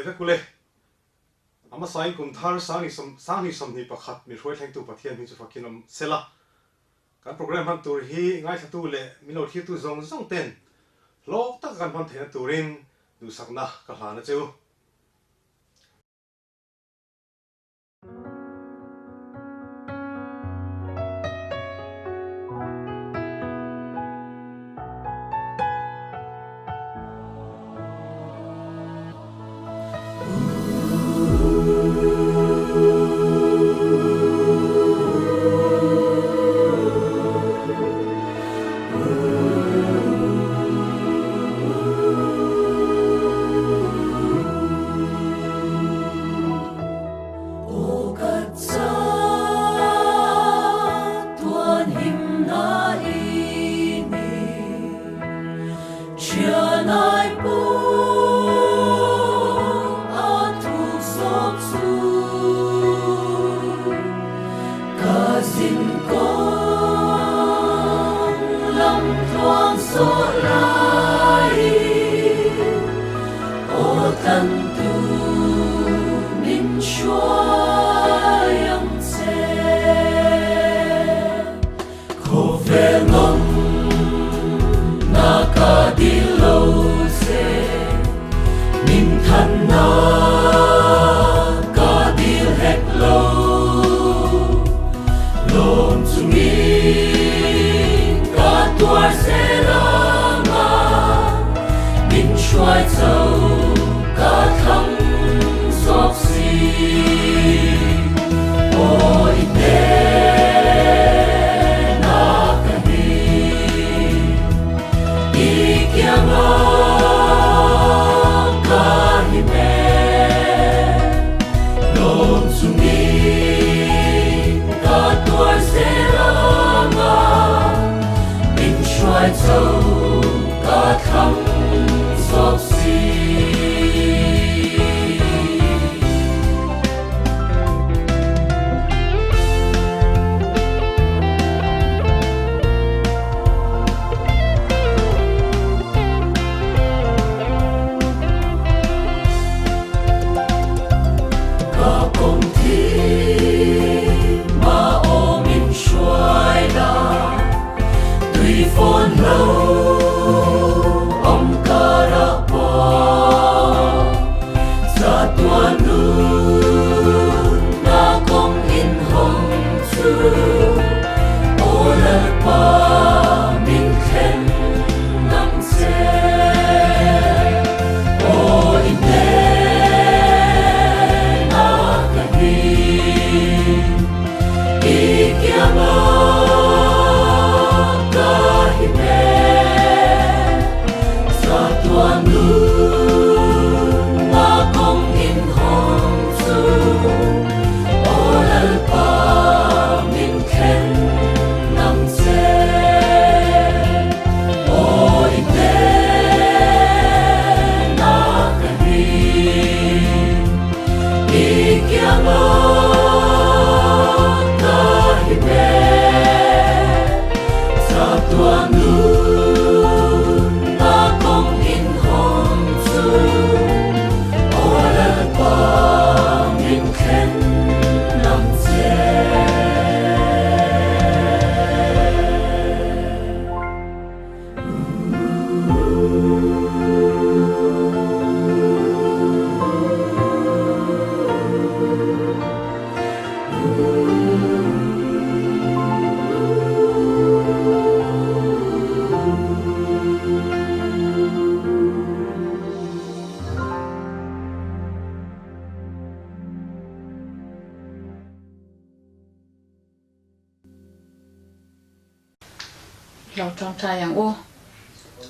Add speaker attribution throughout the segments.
Speaker 1: vek ule. A hmasain kum thar 2021 min hruai thlengtu Pathian hming chu fakin awm sela. Kan program hman tur hi ngaithlatu leh min lo thlirtu zawng zawng ten hlawk taka kan hman theihna turin duhsakna ka hlan a che u.
Speaker 2: Lo tawngtai ang u.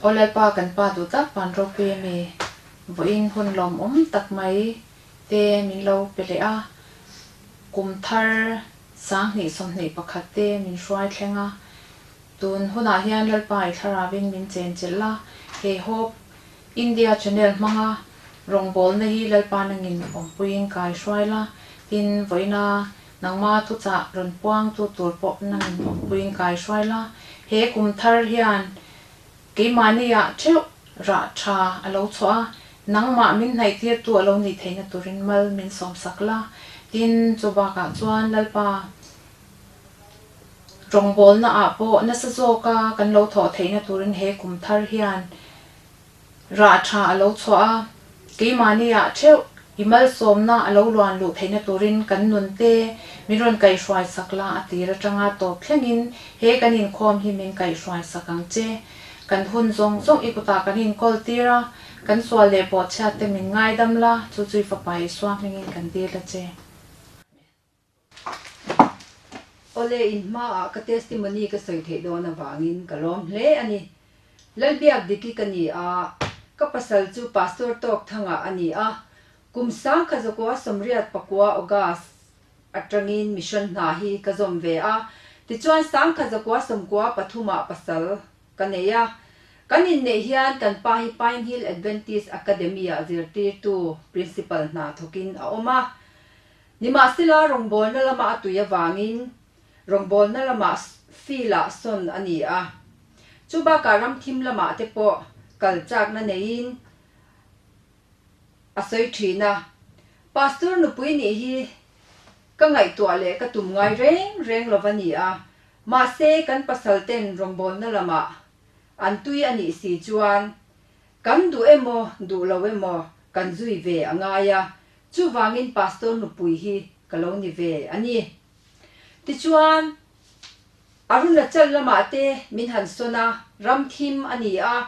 Speaker 2: Aw Lalpa kan Pa duh tak van ropui a mi vawiin hun lawmawm tak mai te min lo pe leh a, kum thar 2021 te min hruai thleng a, tun hunah hian Lalpa i thlarauin min chenchilh la, he Hope India channel hmanga rawngbawlna hi Lalpa nangin awmpuiin kai hruai la, tin vawiina Nangma thuchah rawn puangtu tur pawh nangin awmpuiin kai hruai la, he kum thar hian keimahniah theuh rah tha a lo chhuah a, Nangmah min hnaihtirtu a lo nih theihna turin mal min sawmsak la. Tin, chu bakah chuan Lalpa rawngbawlna ah pawh nasa zawka kan lo thawh theihna turin he kum thar hian rah tha a lo chhuah a, keimahni ah theuh i malsawmna a lo luan luh theihna turin kan nun te min rawn kaihhruai sak la a tir atanga tawp thlengin he kan inkhawm hi min kaihhruai sak ang che. Kan hun zawng zawng i kutah kan inkawl tir a, kan sual leh bawhchhiat te min ngaidam la, chu chu i Fapa Isua hmingin kan dil a che. Amen.
Speaker 3: Awle, in hmaah ka testimony ka sawi theih dawn avangin ka lawm hle a ni. Lalbiak Diki ka ni a, ka pasal chu Pastor Tawk Thanga a ni a, kum sangkha zakua sawmriat pakua August atangin mission hna hi ka zawm ve a, tichuan sangkha zakua sawmkua pathumah pasal ka nei a. Kan inneih hian kan pa hi Pine Hill Adventist Academy-ah zirtirtu, Principal, hna thawkin a awm a. Nimahsela rawngbawlna lama a tui avangin rawngbawlna lamah field-ah sawn a ni a. Chu bakah ramthim lamah te pawh kal chakna neiin a sawi thin a. Pastor nupui nih hi ka ngaihtuah leh ka tum ngai reng reng lo va ni a, mahse kan pasal ten rawngbawlna lamah an tui a nih si chuan kan duh emaw duh lo emaw kan zui ve a ngai a, chuvangin pastor nupui hi ka lo ni ve a ni. Tichuan, Arunachal lamah te min han sawn a, ramthim a ni a,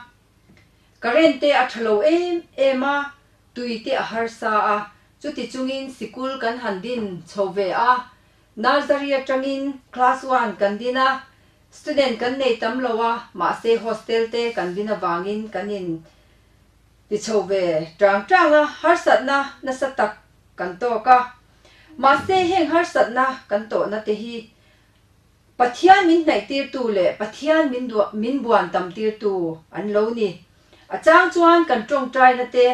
Speaker 3: Current te a tha lo em em a, tui te a harsa a, chuti chungin sikul kan han din chho ve a, nursery atangin class one kan din a, student kan nei tam lo a, mahse hostel te kan din avangin kan in ti chho ve tang tang a, harsatna nasa tak kan tawk a, mahse heng harsatna kan tawhna te hi Pathian min hnaihtirtu leh Pathian min duah min buan tamtirtu an lo ni. A chang chuan kan tawngtaina te,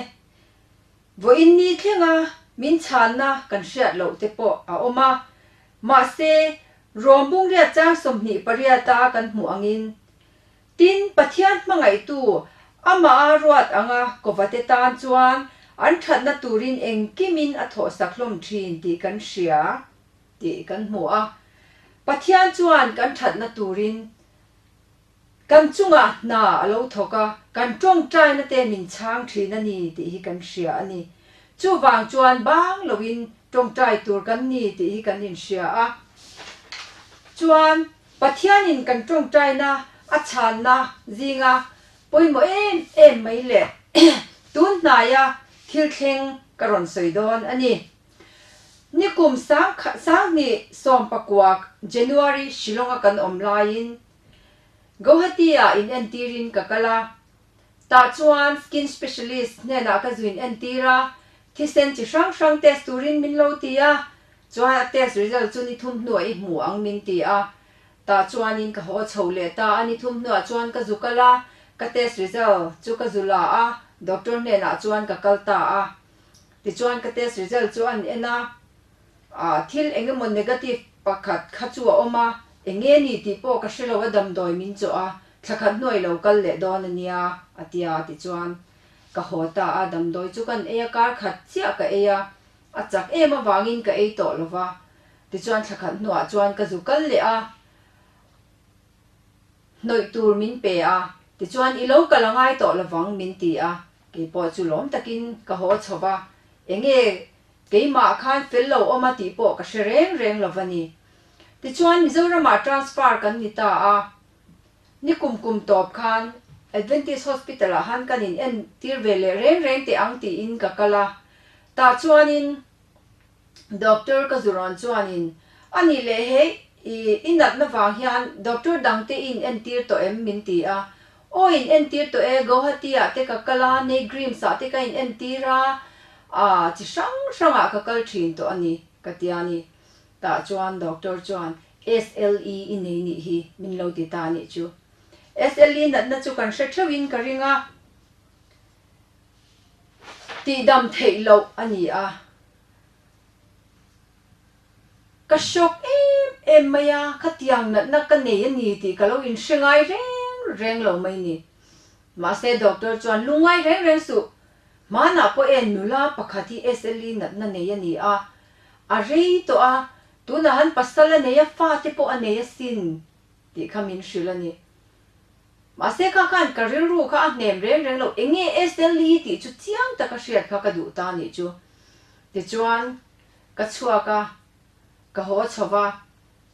Speaker 3: vawiin ni thlenga min chhanna kan hriat loh te pawh a awm a. Mahse, Rom bungriat chang 28 a kan hmuh angin, tin Pathian hmangaihtu amah a ruat anga kovate tan chuan an thatna turin engkimin a thawhsak hlawm thin tih kan hria. tih kan hmu a. Pathian chuan kan thatna turin kan chungah hna a lo thawk a, kan tawngtaina te min chhang thin a ni tih hi kan hria a ni. Chuvang chuan bang loin tawngtai tur kan ni tih hi kan inhria a. Chuan Pathianin kan tawngtaina a chhanna zinga pawimawh em em mai leh tun hnaia thil thleng ka rawn sawi dawn a ni. Nikum 2019 January Shillong-a kan awm laiin Guwahati-ah inentirin ka kal a. Tah chuan skin specialist hnenah ka zu inentir a, thisen chi hrang hrang test turin min lo ti a, chuan a test result chu ni thum hnuah i hmu ang min ti a. Tah chuanin ka haw chho leh ta a, ni thum hnuah chuan ka zu kal a, ka test result chu ka zu la a, doctor hnenah chuan ka kal ta a. Tichuan ka test result chu an en a, ah thil eng emaw negative pakhat kha chu a awm a, eng nge ni tih pawh ka hre lo a damdawi min chawh a, thla khat hnuai lo kal leh dawn a nia a tia tichuan ka haw ta a, damdawi chu kan ei a kar khat chiah ka ei a, a chak em avangin ka ei tawh lo va, tichuan thla khat hnuah chuan ka zu kal leh a, hnawih tur min pe a, tichuan i lo kal a ngai tawh lovang min ti a, Kei pawh chu lawm takin ka haw chho va, enge keimah khan fel lo awm a tih pawh ka hre reng reng lo va ni. Tichuan Mizoramah transfer kan ni ta a, ni kum kum tawp khan Adventist Hospital ah han kan in en tir ve leh reng reng teh ang tiin ka kal a, tah chuanin Doctor ka zurawn chuanin a nih leh hei i i natna vang hian doctor dangte i in entir tawh em min ti a, aw in entir tawh e Guwahati ah te ka kal a, Neighgreams ah te ka in entir a, ah chi hrang hrang ah ka kal thin tawh a ni ka ti a ni. Tah chuan doctor chuan SLE i nei nih hi min lo ti ta nih chu. SLE natna chu kan hre theuh in ka ring a. Tihdam theih loh a ni a. Ka shock em em mai a, khatiang natna ka nei a ni tih ka lo inhre ngai reng reng lo mai ni. Mahse doctor chuan lungngai reng reng suh. Hmanah pawh e nula pakhat hi SLE natna nei a ni a, a rei tawh a, tunah han pasal a nei a, fate pawh a nei asin tih kha min hrilh a ni. Mahse kha khan ka rilru kha a hnem reng reng lo, enge SLE tih chu chiang taka hriat kha ka duh ta a nih chu. Tichuan, ka chhuak a, ka haw chho va,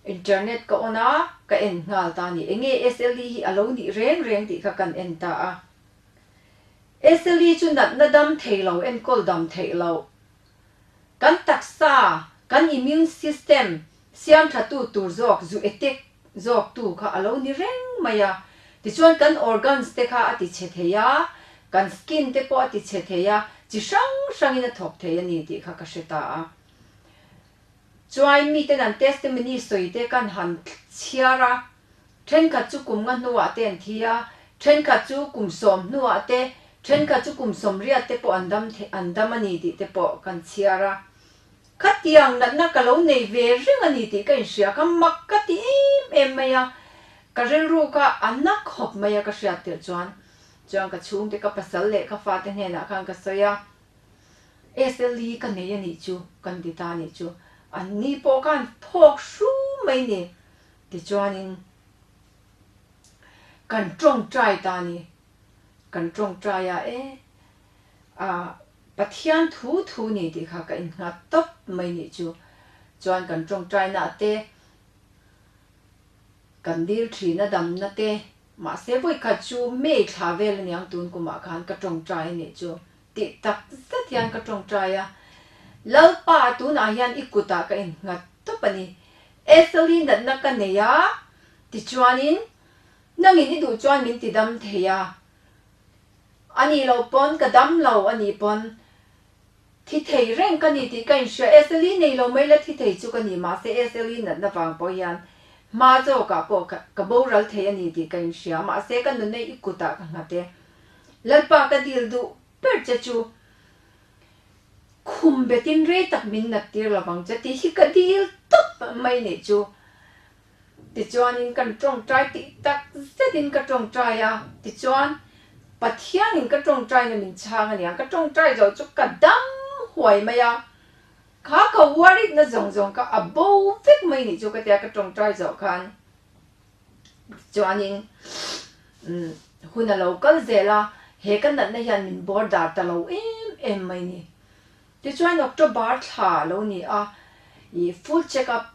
Speaker 3: Internet ka on a, ka en nghal ta a ni. Enge SLE hi a lo nih reng reng tih kha kan en ta a. SLE chu natna dam thei lo, enkawl dam theih loh. Kan taksa, kan immune system siam tha tu tur zawk zu attack zawk tu kha a lo ni reng mai a. Tichuan kan organs te kha a ti chhe thei a, kan skin te pawh a ti chhe thei a, chi hrang hrangin a thawk thei a ni tih kha ka hre ta a. Chuai miten an testimony sawi te kan han chhiar a, thenkhat chu kum nga hnuah te an thi a, thenkhat chu kum sawm hnuah te, thenkhat chu kum sawmriat te pawh an dam an dam a ni tih te pawh kan chhiar a. Khatiang natna ka lo nei ve reng a ni tih ka inhria kha mak ka ti em em mai a, ka rilru kha a na khawp mai a ka hriat tirh chuan chuan ka chhungte ka pasal leh ka fate hnenah khan ka sawi a. SLE ka nei a nih chu, kan ti ta a nih chu. An ni pawh khan phawk hru mai ni. Tichuanin kan tawngtai ta a ni. Kan tawngtai a e, a Pathian thu thu ni tih kha ka innghat tawp mai nih chu. Chuan kan tawngtaina te, kan dil thin a damna te, mahse vawikhat chu May thla vel aniang tun kumah khan ka tawngtai a nih chu. Tih tak zet hian ka tawngtai a, Lalpa tunah hian i kutah ka innghat tawp a ni. Ethel-i natna ka nei a, tichuanin nangin i duh chuan min ti dam thei a. A nih loh pawn ka dam lo a nih pawn thi thei reng ka ni tih ka inhria. Ethel-i nei lo mai la thi thei chu ka ni, mahse Ethel-i natna vang pawh hian hma zawkah pawh ka boral thei a ni tih ka inhria. Mahse ka nunna i kutah ka nghat e. Lalpa ka dil duh ber che chu khum betin rei tak min nat tir lovang che tih hi ka dil tawp mai nih chu. Tichuanin kan tawngtai tih tak zetin ka tawngtai a, tichuan Pathianin ka tawngtaina min chhang aniang ka tawngtai zo chu ka dam huai mai a, kha ka worried na zawng zawng kha a bo vek mai nih chu ka tia ka tawngtai zawh khan. Chuanin hun a lo kal zel a, he ka natna hian min bawr dar ta lo em em mai ni. Tichuan October thla a lo ni a, ih full check up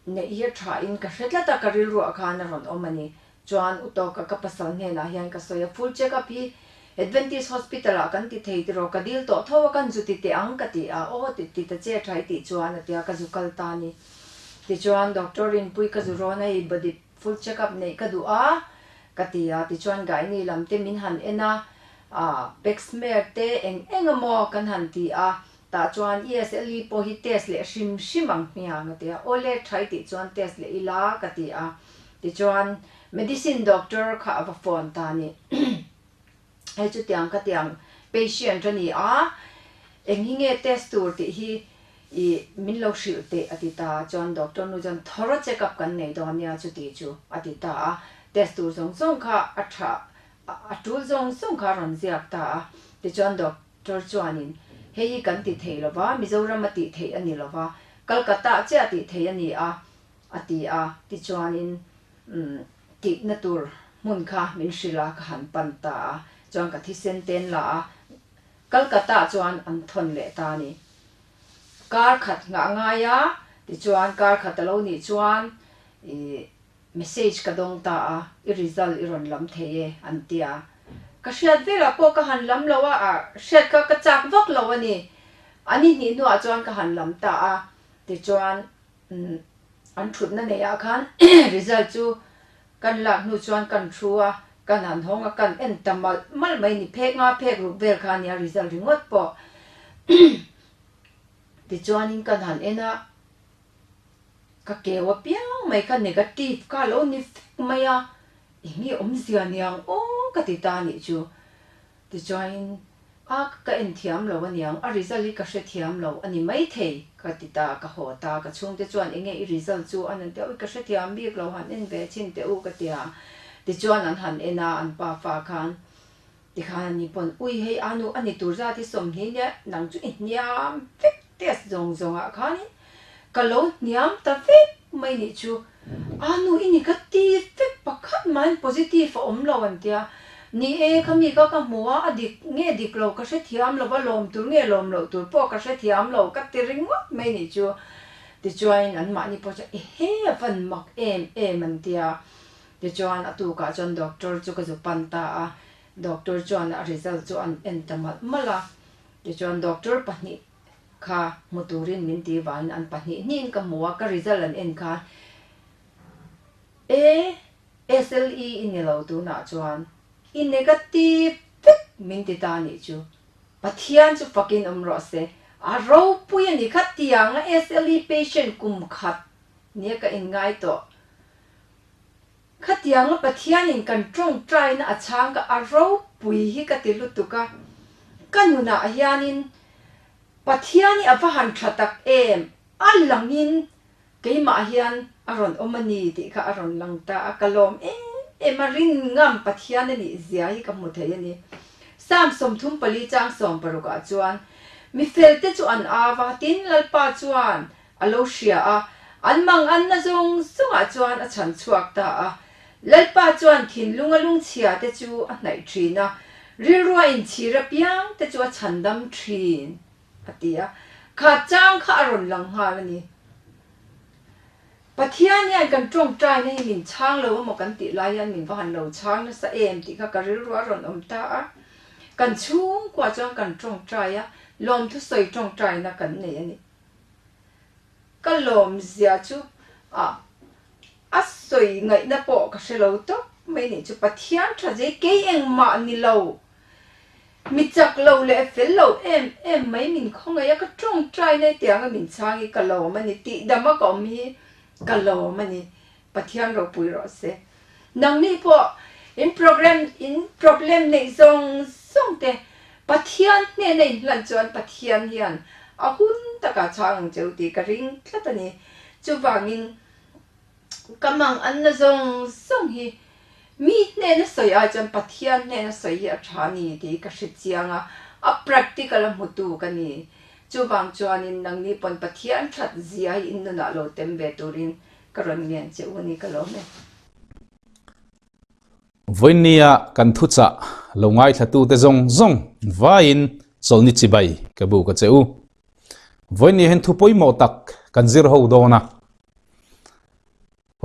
Speaker 3: neih hi a tha in ka hre tlat a, ka rilruah khan a rawn awm a ni. Chuan u tawka ka pasal hnenah hian ka sawi a, full check up hi Adventist Hospital ah kan ti thei tiraw, ka dil tawh tho a, kan zu ti teh ang ka ti a, aw ti ta che tha i tih chuan a tia ka zu kal ta a ni. Tichuan doctor Rinpui ka zu rawn a, i body full check up neih ka duh a ka ti a, tichuan gynae lam te min han en a, ah pap smear te eng eng emaw kan han ti a, tah chuan ESLE pawh hi test leh hrim hrim ang hmiang a ti a, awle tha i tih chuan test leh ila ka ti a, tichuan medicine doctor kha a va phone ta a ni. Hei chutiang ka tiang patient a ni a, eng hi nge test tur tih hi i min lo hrilh teh a ti ta a, chuan doctor nu chuan thorough check up kan nei dawn nia chuti chu a ti ta a, test tur zawng zawng kha a tha a tul zawng zawng kha a rawn ziak ta a, tichuan doctor chuanin hei hi kan ti thei lova, Mizoram a tih theih a ni lova, Calcutta chiah tih theih a ni a a ti a, tichuanin umm tihna tur hmun kha min hrilh a, ka han pan ta a, chuan ka thisen ten la a, Calcutta chuan an thawn leh ta a ni. Kar khat nghah ngai a, tichuan kar khat a lo nih chuan ih message ka dawng ta a, i result i rawn lam thei e an ti a. Ka hriat velah pawh ka han lam lo a, ah hriat kha ka chak vak lo a ni. A ni hnih hnuah chuan ka han lam ta a, tichuan Umm an thutna neiah khan result chu kan lak hnu chuan kan thu a, kan han hawng a, kan en ta malh malh mai ni, phek nga phek ruk vel kha ania result ringawt pawh. Tichuanin kan han en a, ka keu apiang mai kha negative kha a lo ni vek mai a, eng nge awmzia niang aw ka ti ta anih chu. Tichuain, A, ka en thiam lo aniang, a result hi ka hre thiam lo a ni maithei, ka ti ta, ka haw ta, ka chhungte chuan enge i result chu an han ti a, ui ka hre thiam bik lo, han en ve chhin teh u ka ti a, tichuan an han en a, an pa fa khan. Tikhan ani pawn, Ui hei a nu a ni tur zat hi 20 nia, nang chu i hniam vek test zawng zawngah khanin ka lo hniam ta vek mai nih chu. A nu i negative vek pakhat mahin positive a awm lo an tia. Ni e, khami kha ka hmu a, a dik nge dik lo ka hrethiam lo va, lawm tur nge lawm loh tur pawh ka hrethiam lo ka ti ringawt mai nih chu. Tichuain anmahni pawh chuan ehe a van mak em em an tia. Tichuan a tukah chuan doctor chu ka zu pan ta a, doctor chuan a result chu an en ta malh malh a. Tichuan doctor pahnih kha hmu turin min ti vangin an pahnih hnihin ka hmu a, ka result an en khan e SLE i ni lo tunah chuan i negative vek min ti ta nih chu. Pathian chu fakin awm rawh se, a ropui a ni kha tianga SLE patient kum khat nia ka inngai tawh. Khatianga Pathianin kan tawngtaina a chhang ka a ropui hi ka ti lutuk a, ka nunah hianin Pathian hi a va han tha tak em, a langin keimah hian a rawn awm a ni tih kha a rawn lang ta a, ka lawm em em a, rin ngam Pathian a nih zia hi ka hmu thei a ni. Psalm 34 chang 60 ah chuan, Mi felte chu an au a, tin Lalpa chuan A lo hria a, an mang anna zawng zawngah chuan a chhan chhuak ta a. Lalpa chuan thinlunga lungchhia te chu a hnaih thin a, rilrua inchhir apiang te chu a chhandam thin, a ti a. Kha chang kha a rawn lang nghal a ni. Pathian hian kan tawngtaina hi min chhang lo emaw kan tih lai hian min va han lo chhang nasa em tih kha ka rilru a rawn awm ta a. Kan chhungkua chuan kan tawngtai a, lawmthusawi tawngtaina kan nei a ni. Ka lawm zia chu a a sawi ngaihna pawh ka hre lo tawp mai nih chu Pathian tha zai kei engmah ni lo mi chak lo leh fel lo em em mai min khawngaih a ka tawngtai na hetiang a min chhang hi ka lawm a ni tih dam a ka awm hi ka lawm a ni Pathian ropui rawh se nangni pawh in program in problem neih zawng zawng te Pathian hnena in hlan chuan Pathian hian a hun takah chhang ang cheu tih ka ring tlat a ni. Chuvangin ka mang anna zawng zawng hi mi hnena sawi ai chuan Pathian hnena sawi hi a tha a ni tih ka hre chiang a, a practical a hmutu ka ni. Chuvang chuanin nangni pawn Pathian that zia hi in nunah lo tem ve turin ka rawn ngen che u a ni ka lawm e.
Speaker 4: Vawinia kan thuchah lo ngaithlatute zawng zawng vaiin chawlhni chibai ka buk a che u. Vawinia hian thu pawimawh tak kan zir ho dawn a,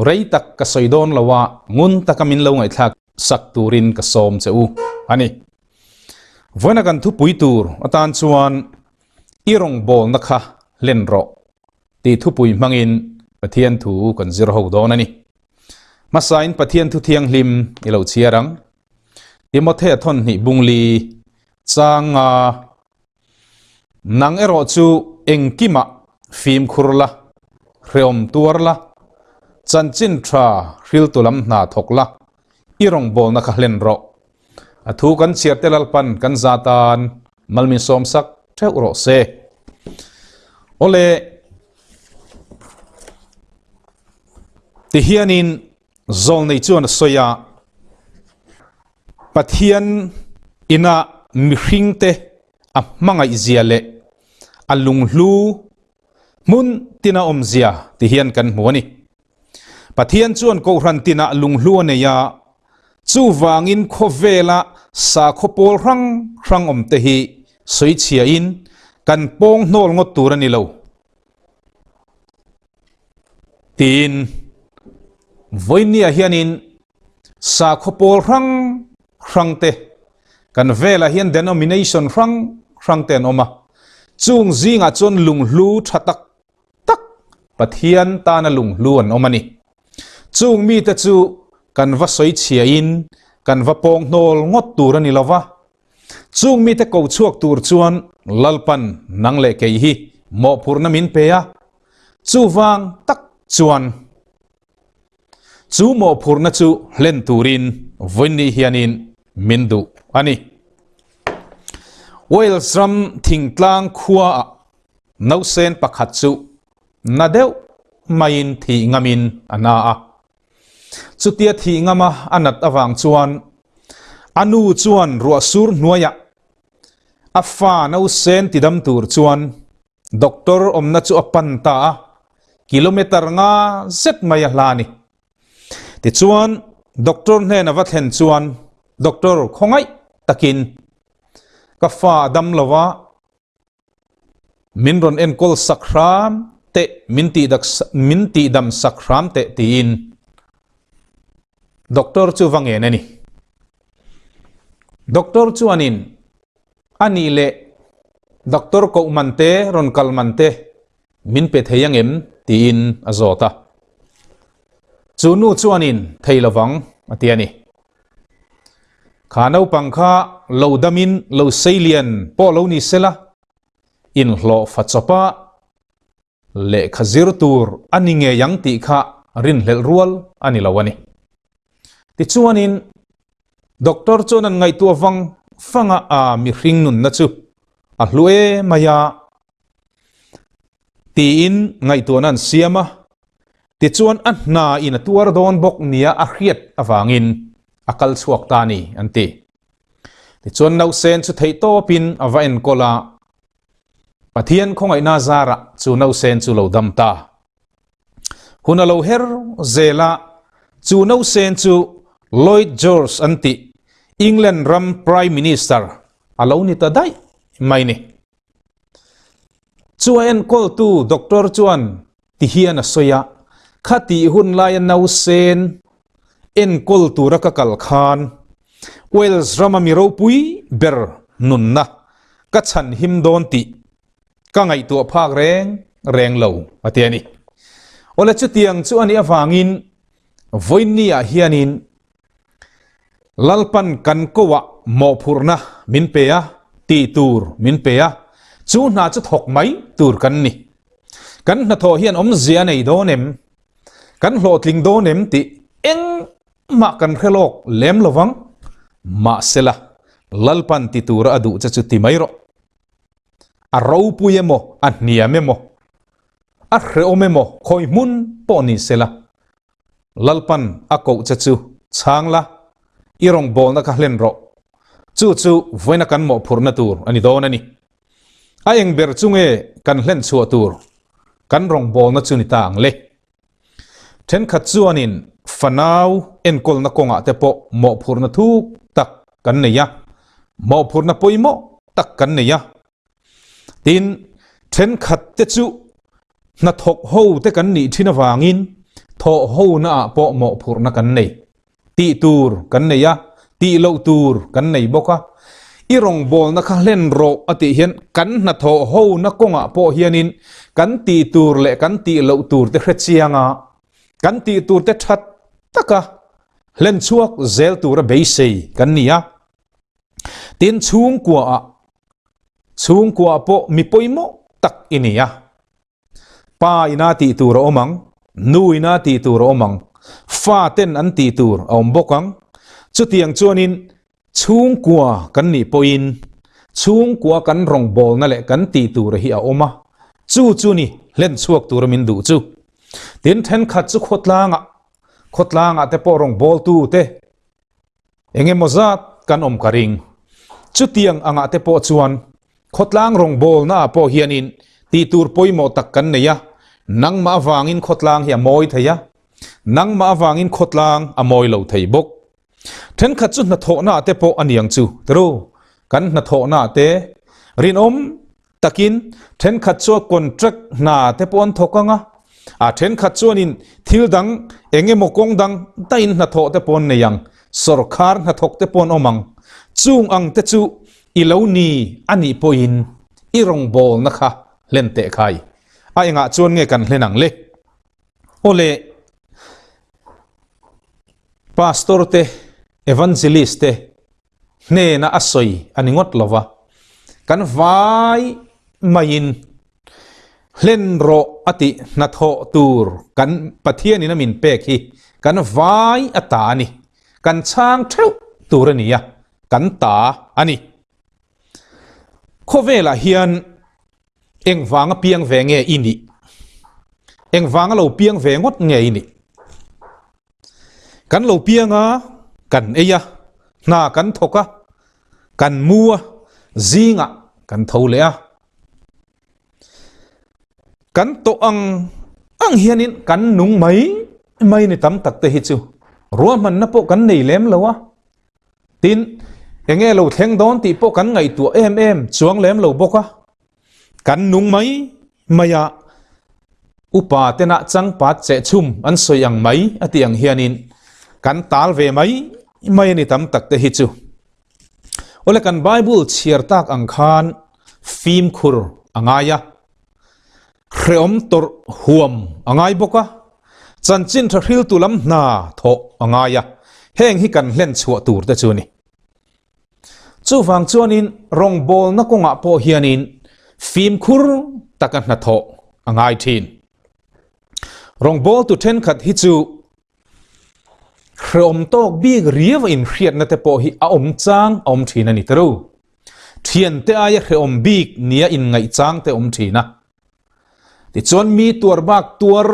Speaker 4: rei tak ka sawi dawn lo a, ngun taka min lo ngaihthlak sak turin ka sawm che u a ni. Vawiina kan thupui tur atan chuan i rawngbawlna kha hlen rawh tih thupui hmangin Pathian thu kan zir ho dawn a ni. Hmasain Pathian thu thianghlim i lo chhiar ang. Timothea thawn hnih bungli changa nang erawh chu engkimah fimkhur la, hreawm tuar la, chanchin tha hriltu lam hna thawk la, i rawngbawlna kha hlen rawh. A thu kan chhiar te Lalpan kan za tan malmin sawmsak theuh rawh se. Awle. Tihianin zawlnei chuan a sawi a, Pathian ina mihringte a hmangaihzia leh a lunghlu hmun tina awmzia tihian kan hmu a ni. Pathian chuan Kohhran tinah lunghlu a nei a, chuvangin khawvela sakhaw pawl hrang hrang awmte hi sawichhiain kan pawng hnawl ngawt tur a ni lo. Tiin vawinia hianin sakhaw pawl hrang hrang te kan velah hian denomination hrang hrang te an awm a, chung zingah chuan lunghlu tha tak tak Pathian tana lunghlu an awm a ni. Chung mite chu kan va sawi chhiain kan va pawng hnawl ngawt tur a ni lo va, Chung mite ko chhuak tur chuan Lalpan nang leh kei hi mawhphurhna min pe a, chuvang tak chuan chu mawhphurhna chu hlen turin vawiinni hianin min duh a ni. Wales ram thingtlang khuaah nausen pakhat chu na deuh maiin thih ngamin a na a. Chutia thih ngama a nat avang chuan. A nu chuan ruah sur hnuaiah a fa nausen tidam tur chuan doctor awmna chu a pan ta a, kilometer nga zet mai a hla a ni. Tichuan doctor hnen a va thlen chuan doctor khawngaih takin ka fa a dam lo a, Min rawn enkawl sak hram teh, min tih dak min tihdam sak hram teh tiin doctor chu va ngen a ni. Doctor chuanin a nih leh doctor koh man te rawn kal man te min pe thei angem tiin a zawt a. Chu nu chuanin thei lovang a ti a ni. Kha naupang kha lo damin lo seilian pawh lo ni sela, inhlawh fa chawpa lehkha zir tur a ni ngei ang tih kha rinhlelh rual a ni lo a ni. Tichuanin doctor chuan an ngaihtuah vang vanga a mihring nunna chu a hlu em mai a tiin ngaihtuahna an siam a, tichuan a hna in a tuar dawn bawk nia a hriat avangin a kal chhuak ta a ni an ti. Tichuan nausen chu theihtawpin a va enkawl a, Pathian khawngaihna zarah chu nausen chu lo dam ta. Hun a lo her zel a, chu nausen chu Lloyd George an tih England ram Prime Minister a lo ni ta daih mai ni. Chu a enkawltu doctor chuan ti hian a sawi a, Khatih hun laia nausen enkawl tura ka kal khan Wales rama mi ropui ber nunna ka chhan him dawn tih ka ngaihtuah phak reng reng lo, a ti a ni. Awle chutiang chu a nih avangin vawiinniah hianin Lalpan kan koah mawhphurhna min pe a, tih tur min pe a, chu hna chu thawk mai tur kan ni. Kan hnathawh hian awmzia a nei dawn em? Kan hlawhtling dawn em tih engmah kan hre lawk lem lo vang. Mahsela, Lalpan ti tura a duh che chu ti mai rawh. A ropui emaw, a hniam emaw, a hrehawm emaw khawi hmun pawh ni sela, Lalpan a koh che chu chhang la, i rawngbawlna kha hlen rawh. Chu chu vawiina kan mawhphurhna tur a ni dawn a ni. A eng ber chu nge kan hlen chhuah tur kan rawngbawlna chu ni ta ang le? Thenkhat chuanin fanau enkawlna kawngah te pawh mawhphurhna thuk tak kan nei a, mawhphurhna pawimawh tak kan nei a. Tin, thenkhat te chu hnathawk ho te kan nih thin avangin thawh hona ah pawh mawhphurhna kan nei. Tih tur kan nei a, tih loh tur kan nei bawk a. I rawngbawlna kha hlen rawh a tih hian kan hnathawh hona kawngah pawh hianin kan tih tur leh kan tih loh tur te hre chiang a, kan tih tur te that taka hlen chhuak zel tura beisei kan ni a. Tin, chhungkuaah chhungkuaah pawh mi pawimawh tak i ni a. Pa ina tih tur a awm ang, nu ina tih tur a awm ang, fa ten an tih tur a awm bawk ang. Chutiang chuanin chhungkua kan nih pawhin chhungkua kan rawngbawlna leh kan tih tur hi a awm a, chu chu ni hlen chhuak tura min duh chu. Tin, thenkhat chu khawtlangah khawtlangah te pawh rawngbawltu te, Eng emaw zat kan awm ka ring. Chutiang angah te pawh chuan khawtlang rawngbawlna ah pawh hianin tih tur pawimawh tak kan nei a, nangmah avangin khawtlang hi a mawi thei a, nangmah avangin khawtlang a mawi lo thei bawk. Thenkhat chu hnathawhna ah te pawh a niang chu, tiro, kan hnathawhna ah te rinawm Takin, thenkhat chuan contract hna te pawh an thawk ang a, a thenkhat chuanin thil dang eng emaw kawng dang daihin hnathawh te pawh an nei ang, sawrkhar hnathawk te pawh an awm ang. Chung ang te chu i lo ni a nih pawhin i rawngbawlna kha hlen teh khai. A engah chuan nge kan hlen ang le? Awle, Pastor te, Evangelist te, hnena a sawi a ni ngawt lo va, kan vai maiin hlen rawh a tih hnathawh tur kan Pathianin a min pek hi kan vai a ta a ni, kan chhang theuh tur a ni a, kan ta a ni. Khawvelah hian engvanga piang ve nge i nih? Engvanga lo piang ve ngawt nge i nih? Kan lo piang a, kan ei a. Hna kan thawk a, kan mu a, zingah kan tho leh a. Kan tawh ang ang hianin kan nung mai mai ni tam tak te hi chu ruahmanna pawh kan nei lem lo a. Tin, enge lo thleng dawn tih pawh kan ngaihtuah em em chuang lem lo bawk a. Kan nung mai mai a, upa tena changpat chehchhum an sawi ang mai a tih ang hianin kan tal ve mai mai a ni tam tak te hi chu. Awle kan Bible chhiar tak ang khan fimkhur a ngai a, hrehawm tawrh huam a ngai bawk a, chanchin tha hriltu lam hna thawh a ngai a, heng hi kan hlen chhuah tur te chu a ni. Chuvang chuanin rawngbawlna kawngah pawh hianin fimkhur taka hnathawh a ngai thin. Rawngbawltu thenkhat hi chu hreawm tawk bik riau a inhriatna te pawh hi a awm chang a awm thin a ni tiro. Thiante aia hreawm bik nia inngaih chang te awm thin a. Tichuan mi tuar bak tuar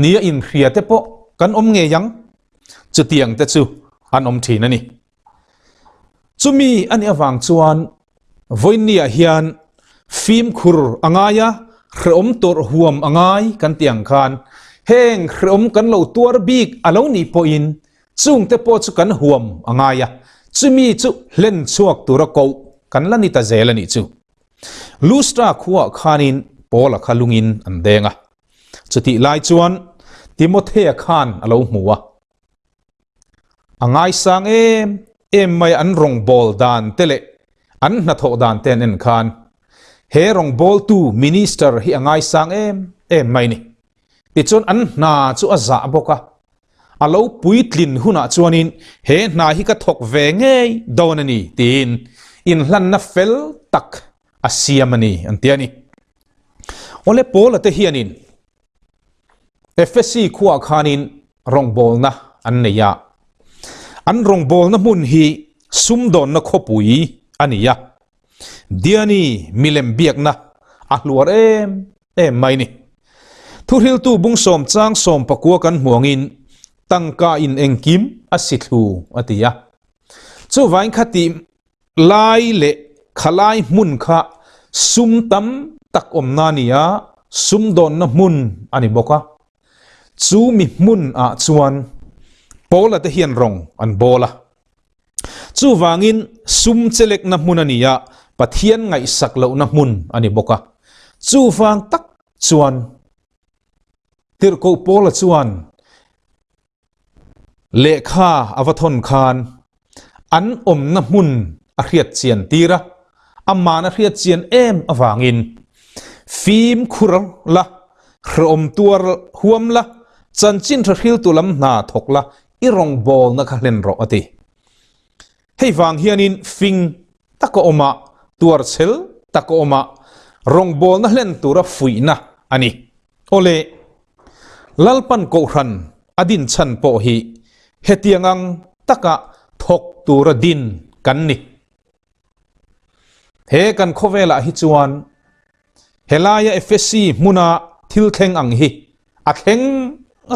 Speaker 4: nia inhria te pawh kan awm ngei ang. Chutiang te chu an awm thin a ni. Chumi a nih avang chuan vawiinniah hian fimkhur a ngai a, hrehawm tawrh huam a ngai kan tih ang khan heng hrehawm kan lo tuar bik a lo nih pawhin chungte pawh chu kan huam a ngai a, chumi chu hlen chhuak tura koh kan la ni ta zel a nih chu. Lustra khuaah khanin Paula kha lungin an deng a, chutih lai chuan Timothea khan a lo hmu a. A ngaisang em em mai an rawngbâwl dan te leh an hnathawh dan te an en khan he rawngbâwltu minister hi a ngaisang em em mai ni. Tichuan an hna chu a zah bawk a, a lo puitlin hunah chuanin he hna hi ka thawk ve ngei dawn a ni tiin inhlanna fel tak a siam a ni an ti a ni. Awle Paula te hianin Efesi khuaah khanin rawngbawlna an nei a, an rawngbawlna hmun hi sumdawnna khawpui a ni a, Diani milem biakna a hluar em em mai ni. Thuhriltu bungsawm chang sawm pakua kan hmu angin tangka in engkim a si thlu a ti a. Chuvain khati Lai leh khalai hmun kha sum tam tak awmna a ni a, sumdawnna hmun a ni bawk a. Chu mi hmun ah chuan Paula te hian rawng an bawl a. Chuvangin sum chelekna hmun a ni a, Pathian ngaihsak lohna hmun a ni bawk a. Chuvang tak chuan Tirhkoh Paula chuan Lehkha a va thawn khan an awmna hmun a hriat chian tir a, aman a hriat chian em avangin fimkhur la, hrehawm tuar huam la, chanchin tha hriltu lam hna thawk la, i rawngbawlna kha hlen rawh a ti. Hei vang hianin fing taka awma, tuarchhel taka awma, rawngbawlna hlen tura fuihna a ni. Awle, Lalpan Kohhran a din chhan pawh hi hetiang ang taka thawk tura din kan ni. He kan khawvelah hi chuan helaia Efesi hmuna thil thleng ang hi a thleng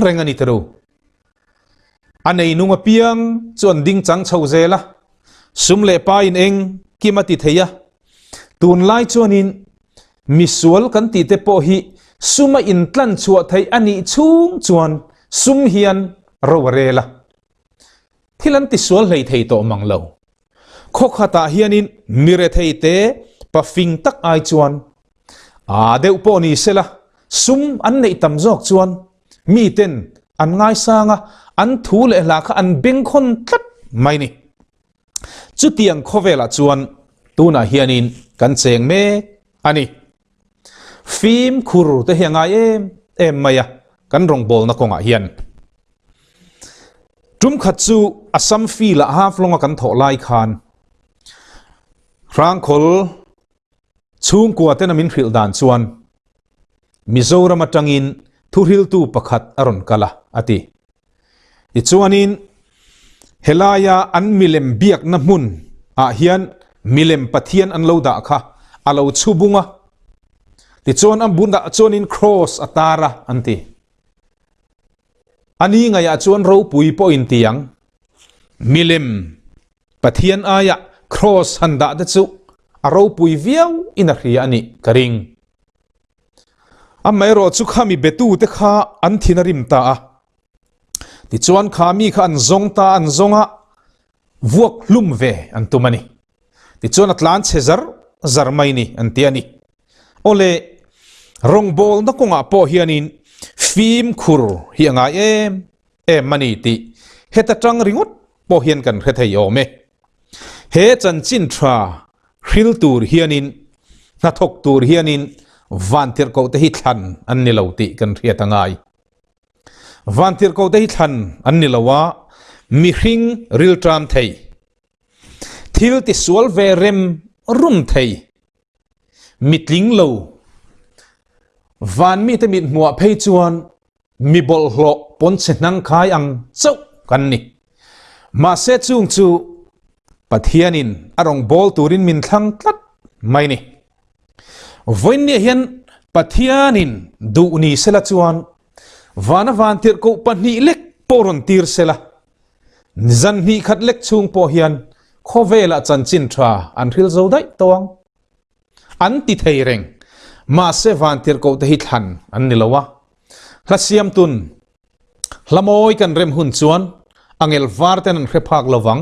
Speaker 4: reng a ni tiro. A neinung apiang chu an ding chang chho zel a, sum leh pa in eng kim a ti thei a. Tunlai chuanin misual kan tih te pawh hi suma intlan chhuah theih a nih chhung chuan sum hian ro a rel a. Thil an tisual hlei thei tawh mang lo. Khawkhatah hianin mi rethei te pafing tak ai chuan aa deuh pawh ni sela sum an neih tam zawk chuan miten an ngaisang a, an thu leh hla kha an bengkhawn tlat mai ni. Chutiang khawvelah chuan tunah hianin kan cheng mek a ni. Fimkhur te hi a ngai em em mai a kan rawngbawlna kawngah hian. Tum khat chu Assam field ah Haflong a kan thawh lai khan Hrangkhawl chhungkua tena min hrilh dan chuan Mizoram atangin thuhriltu pakhat a rawn kal a, a ti. Tichuanin helaia an milem biakna hmun ah hian milem pathian an lo dah kha a lo chhu bung a, tichuan a bunah chuanin cross a tar a, an ti. A ni ngaiah chuan ropui pawhin ti ang, milem. Pathian aia Kraws han dah te chu a ropui viau in a hria a nih ka ring. Amaherawh chu kha mi betu te kha an thin a rim ta a. Tichuan kha mi kha an zawng ta an zawng a, vuak hlum ve an tum a ni. Tichuan a tlan chhe zar zar mai ni an ti a ni. Awle, rawngbawlna kawngah pawh hianin fimkhur hi a ngai em em a ni tih heta tang ringawt pawh hian kan hre thei awm e. He chanchin tha hril tur hianin hnathawk tur hianin vantirhkoh te hi thlan an ni lo tih kan hriat a ngai. Vantirhkoh te hi thlan an ni lo a, mihring rilṭam thei, thil tisual ve rem rum thei, mitling lo, van mite mithmuah phei chuan Mi bawlhhlawh pawn chhe hnang khai ang chauh kan ni. Mahse chung chu Pathianin a rawn bawl turin min thlang tlat mai ni. Vawiinniah hian Pathianin duh ni sela chuan vana vantirhkoh pahnih lek pawh rawn tir sela, zan hnih khat lek chhung pawh hian khawvelah chanchin tha an hril zo daih tawh ang. An ti thei reng. Mahse vantirhkoh te hi thlan an ni lo a. Hla siamtun, hla mawi kan rem hun chuan angel var ten an hre phak lo vang.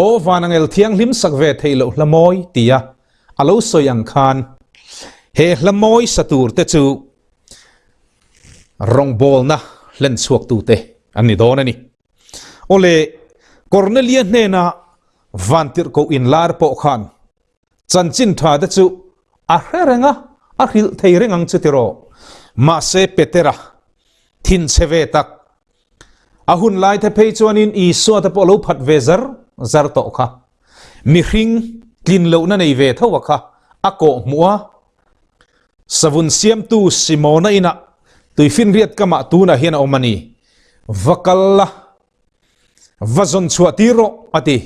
Speaker 4: Aw van angel thianghlim sak ve theih loh hla mawi tia a lo sawi ang khan he hla mawi sa tur te chu rawngbawlna hlen chhuaktu te an ni dawn a ni. Awle, Kornelia hnena vantirhkoh inlar pawh khan Chanchin tha te chu a hre reng a, a hrilh thei reng ang chu tiraw. Mahse Petera thinchhe ve tak, a hun lai te phei chuanin Isua te pawh lo phat ve zar zar tawh kha. Mihring tlin lohna nei ve tho a kha a kawh hmuh a, savun siamtu Simona inah tuifinriat kamah tunah hian a awm a ni, va kal la. Va zawn chhuah tir rawh, a ti.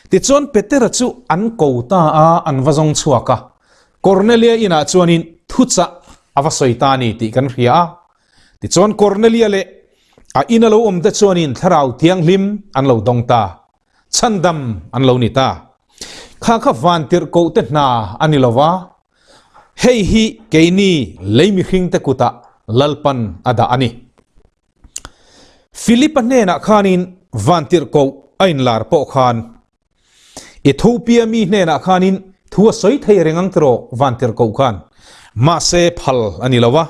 Speaker 4: Tichuan Petera chu an ko ta a, an va zawng chhuak a. Kornelia inah chuanin thuchah a va sawi ta a ni tih kan hria a. Tichuan Kornelia leh a ina lo awmte chuanin Thlarau Thianghlim an lo dawng ta, chhandam an lo ni ta. Kha kha vantirhkohte hna a ni lo va, hei hi keini lei mihringte kutah Lalpan a dah a ni. Philip-a hnenah khanin vantirhkoh a inlar pawh khan, Ethiopia mi hnenah khanin thu a sawi thei reng ang tiraw vantirhkoh khan, mahse phal a ni lo a.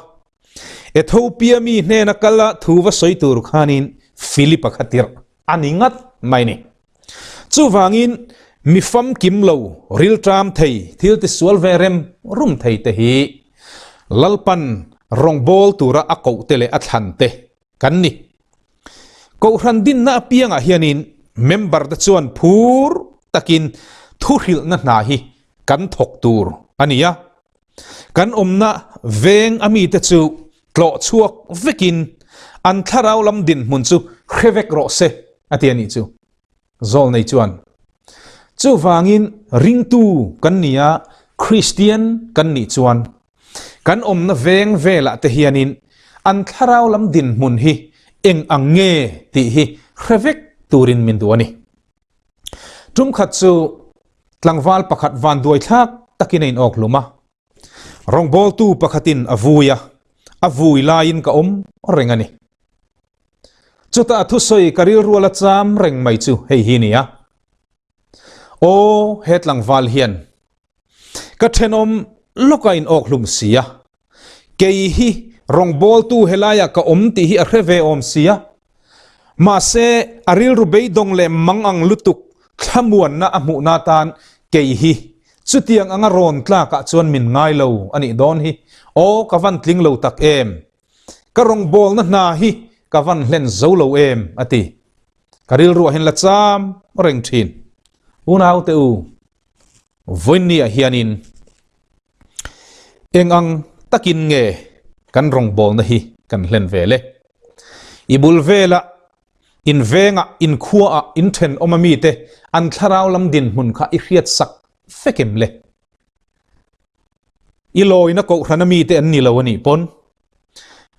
Speaker 4: Ethiopia mi hnena kal a thu va sawi tur khanin Philip-a kha tirh a ni ngat mai ni. Chuvangin mi famkim lo, rilṭam thei, thil tisual ve rem rum thei te hi Lalpan rawngbâwl tura a koh te leh a thlan te kan ni. Kohhran dinna apiangah hianin member te chuan phur takin thuhrilhna hna hi kan thawk tur a ni a. Kan awmna veng a mite chu tlawh chhuak vekin an thlarau lam dinhmun chu hre vek rawh se a ti a nih chu. Zawlnei chuan, Chuvangin ringtu kan ni a, Kristian kan nih chuan kan awmna veng velah te hianin an thlarau lam dinhmun hi eng ang nge tih hi hre vek turin min duh a ni. Tum khat chu tlangval pakhat vanduai thlak takin a inawk hlum a. Rawngbawltu pakhatin a vui a, a vui laiin ka awm reng a ni. Chutah a thusawi ka rilrual a cham reng mai chu hei hi nia. Aw, he tlangval hian ka thenawm lawka inawk hlum si a, kei hi rawngbawltu helaiah ka awm tih hi a hre ve awm si a. Mahse, a rilru beidawng leh mang ang lutuk thlamuanna a hmuhna atan kei hi chutiang anga rawn tlakah chuan min ngai lo a nih dawn hi. Aw, ka van tling lo tak em! Ka rawngbawlna hna hi ka van hlen zo lo em? a ti. Ka rilruah hian la cham reng thin. Unaute u, vawiinniah hianin Eng ang takin nge kan rawngbawlna hi kan hlen ve le? I bul velah, in vengah, in khuaah, in thenawm a mite an thlarau lam dinhmun kha i hriat sak vek em le? I lawina kohhran a mite an ni lo a nih pawn,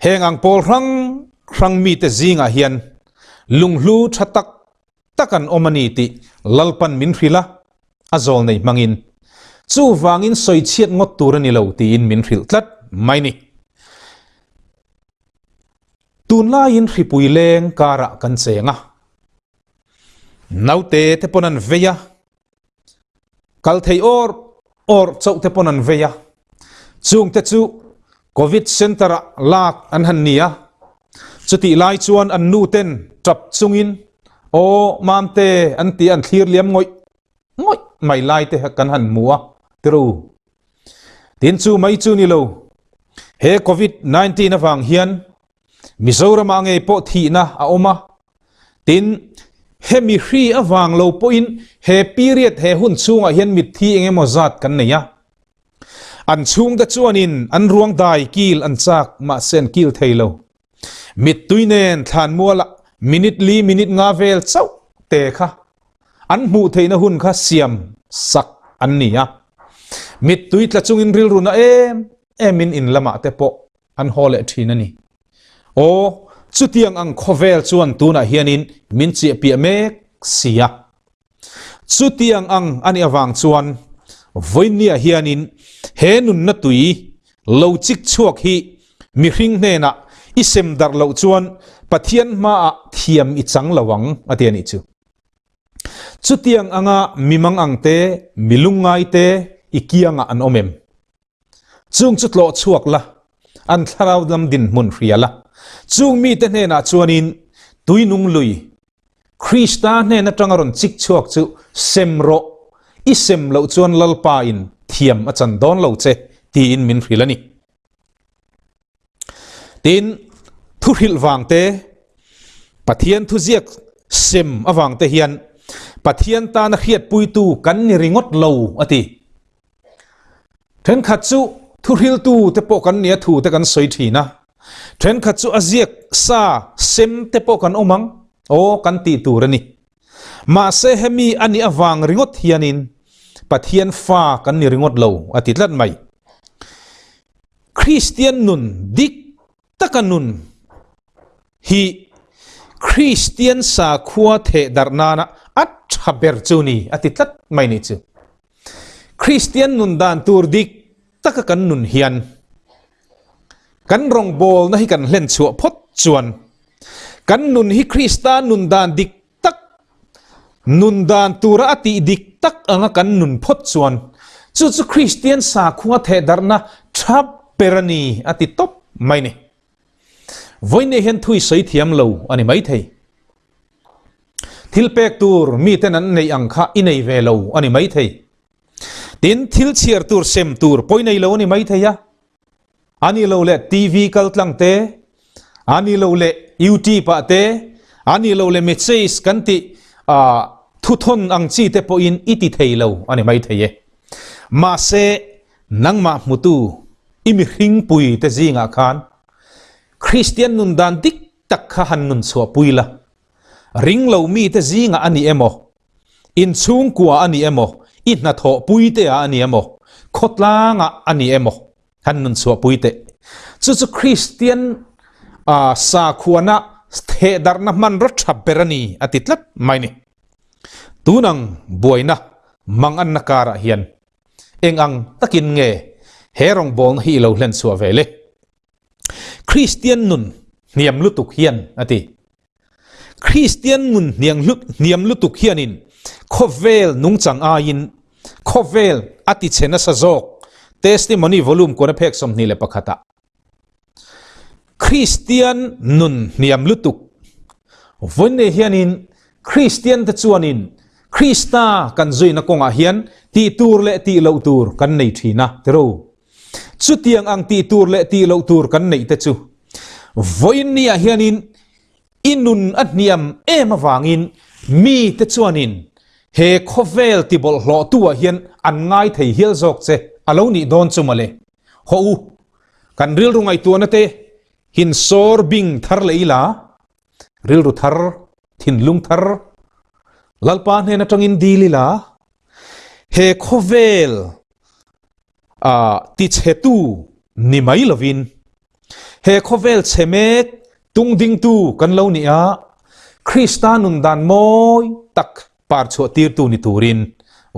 Speaker 4: heng ang pawl hrang hrang mite zingah hian lunghlu tha tak. tak an awm a ni tih Lalpan min hrilh a, a zawl nei hmangin. Chuvangin sawichhiat ngawt tur a ni lo tiin min hrilh tlat mai ni. Tunlaiin hripui leng karah kan cheng a, naute te pawn an vei a, Kal thei awr awr chauh te pawn an vei a, chung te chu Covid Centre ah lak an han ni a, chutih lai chuan an nu ten tap chungin aw Mamte an tih an thlir liam ngawih ngawih mai lai te kan han hmu a tiru. Tin chu mai chu ni lo, he Covid 19 avang hian Mizoram ah ngei pawh thihna a awm a, tin hemi hri avang lo pawhin he period he hun chhungah hian mitthi eng emaw zat kan nei a. An chhungte chuanin an ruang dai kil an chak mahse an kil thei lo. Mittui nen thlanmualah minute li minute nga vel chauh te kha an hmuh theihna hun kha siam sak an ni a. Mittui tla chungin rilru na em emin in lamah te pawh an haw leh thin a ni. Aw, chutiang ang khawvel chuan tunah hianin min chiah piah mek si a. Chutiang ang a nih avang chuan vawinia hianin he nunna tui lo chik chhuak hi mihring hnenah i sem darh loh chuan Pathian hmaah thiam i chang lo ang a ti a nih chu. Chutiang anga mimang ang te, milungngai te i kiangah an awm em? Chung chu tlawh chhuak la, an thlarau lam dinhmun hria la. Chung mite hnenah chuanin tuinung lui, Krista hnen atanga rawn chik chhuak chu sem rawh, i sem loh chuan Lalpa in thiam a chan dawn lo che, tiin min hrilh a ni. Tin, thuhrilh vang te, Pathian thuziak sem avang te hian Pathian tana hriatpuitu kan ni ringawt lo, a ti. Thenkhat chu thuhriltu te pawh kan nia thu te kan sawi thin a, thenkhat chu a ziak sa sem te pawh kan awm ang, aw kan tih tur a ni. Mahse hemi a nih avang ringawt hianin Pathian fa kan ni ringawt lo a ti tlat mai. Kristian nun dik taka nun hi Kristian sakhua theh darh nana a tha ber chu ni a ti tlat mai ni chu. Kristian nun dan tur dik taka kan nun hian kan rawngbawlna hi kan hlen chhuah phawt chuan kan nun hi Krista nun dan dik tak nun dan tura a tih dik tak anga kan nun phawt chuan chu chu Kristian sakhua theh darhna tha ber a ni a ti tawp mai ni. Vawiin hian thui sawi thiam lo a ni maithei. Thil pek tur miten an neih ang kha i nei ve lo a ni maithei. Tin, thil chhiar tur sem tur pawi nei lo a ni maithei a. A ni lo leh TV kal tlang te, a ni lo leh YouTube ah te, a ni lo leh message kan tih thuthawn ang chi te pawhin i ti thei lo a ni maithei e. Mahse, nangmah hmutu i mihringpui te zingah khan Kristian nun dan dik tak kha han nun chhuahpui la, ring lo mite zingah a ni emaw, inchhungkua a ni emaw, i hnathawhpui te ah a ni emaw, khawtlangah a ni emaw han nun chhuahpui teh. Chu chu Kristian sakhuana thehdarhna hmanraw tha ber a ni a ti tlat mai ni. Tunang buaina manganna karah hian eng ang takin nge he rawngbawlna hi i lo hlen chhuah ve le? Kristian nun hniam lutuk hian a ti. Kristian nun hniam lutuk hianin khawvel nungchang aiin khawvel a ti chhe nasa zawk, Testimony Volume kuana phek 21 ah. Kristian nun hniam lutuk vawiin hianin Kristian te chuanin Krista kan zuina kawngah hian tih tur leh tih loh tur kan nei thin a, tiro. Chutiang ang tih tur leh tih loh tur kan neih te chu vawiin niah hianin i nun a hniam em avangin mite chuanin he khawvel tibawlhhlawhtu-ah hian an ngai thei hial zawk che a lo nih dawn chu mawle. Hawh u, kan rilru ngaihtuahna te hin sawr bing thar leh ila, rilru thar, thinlung thar Lalpa hnen atangin dil ila, he khawvel a tichhetu ni mai lovin he khawvel chhe mek tungdingtu kan lo ni a, Krista nun dan mawi tak par chhuah tirtu ni turin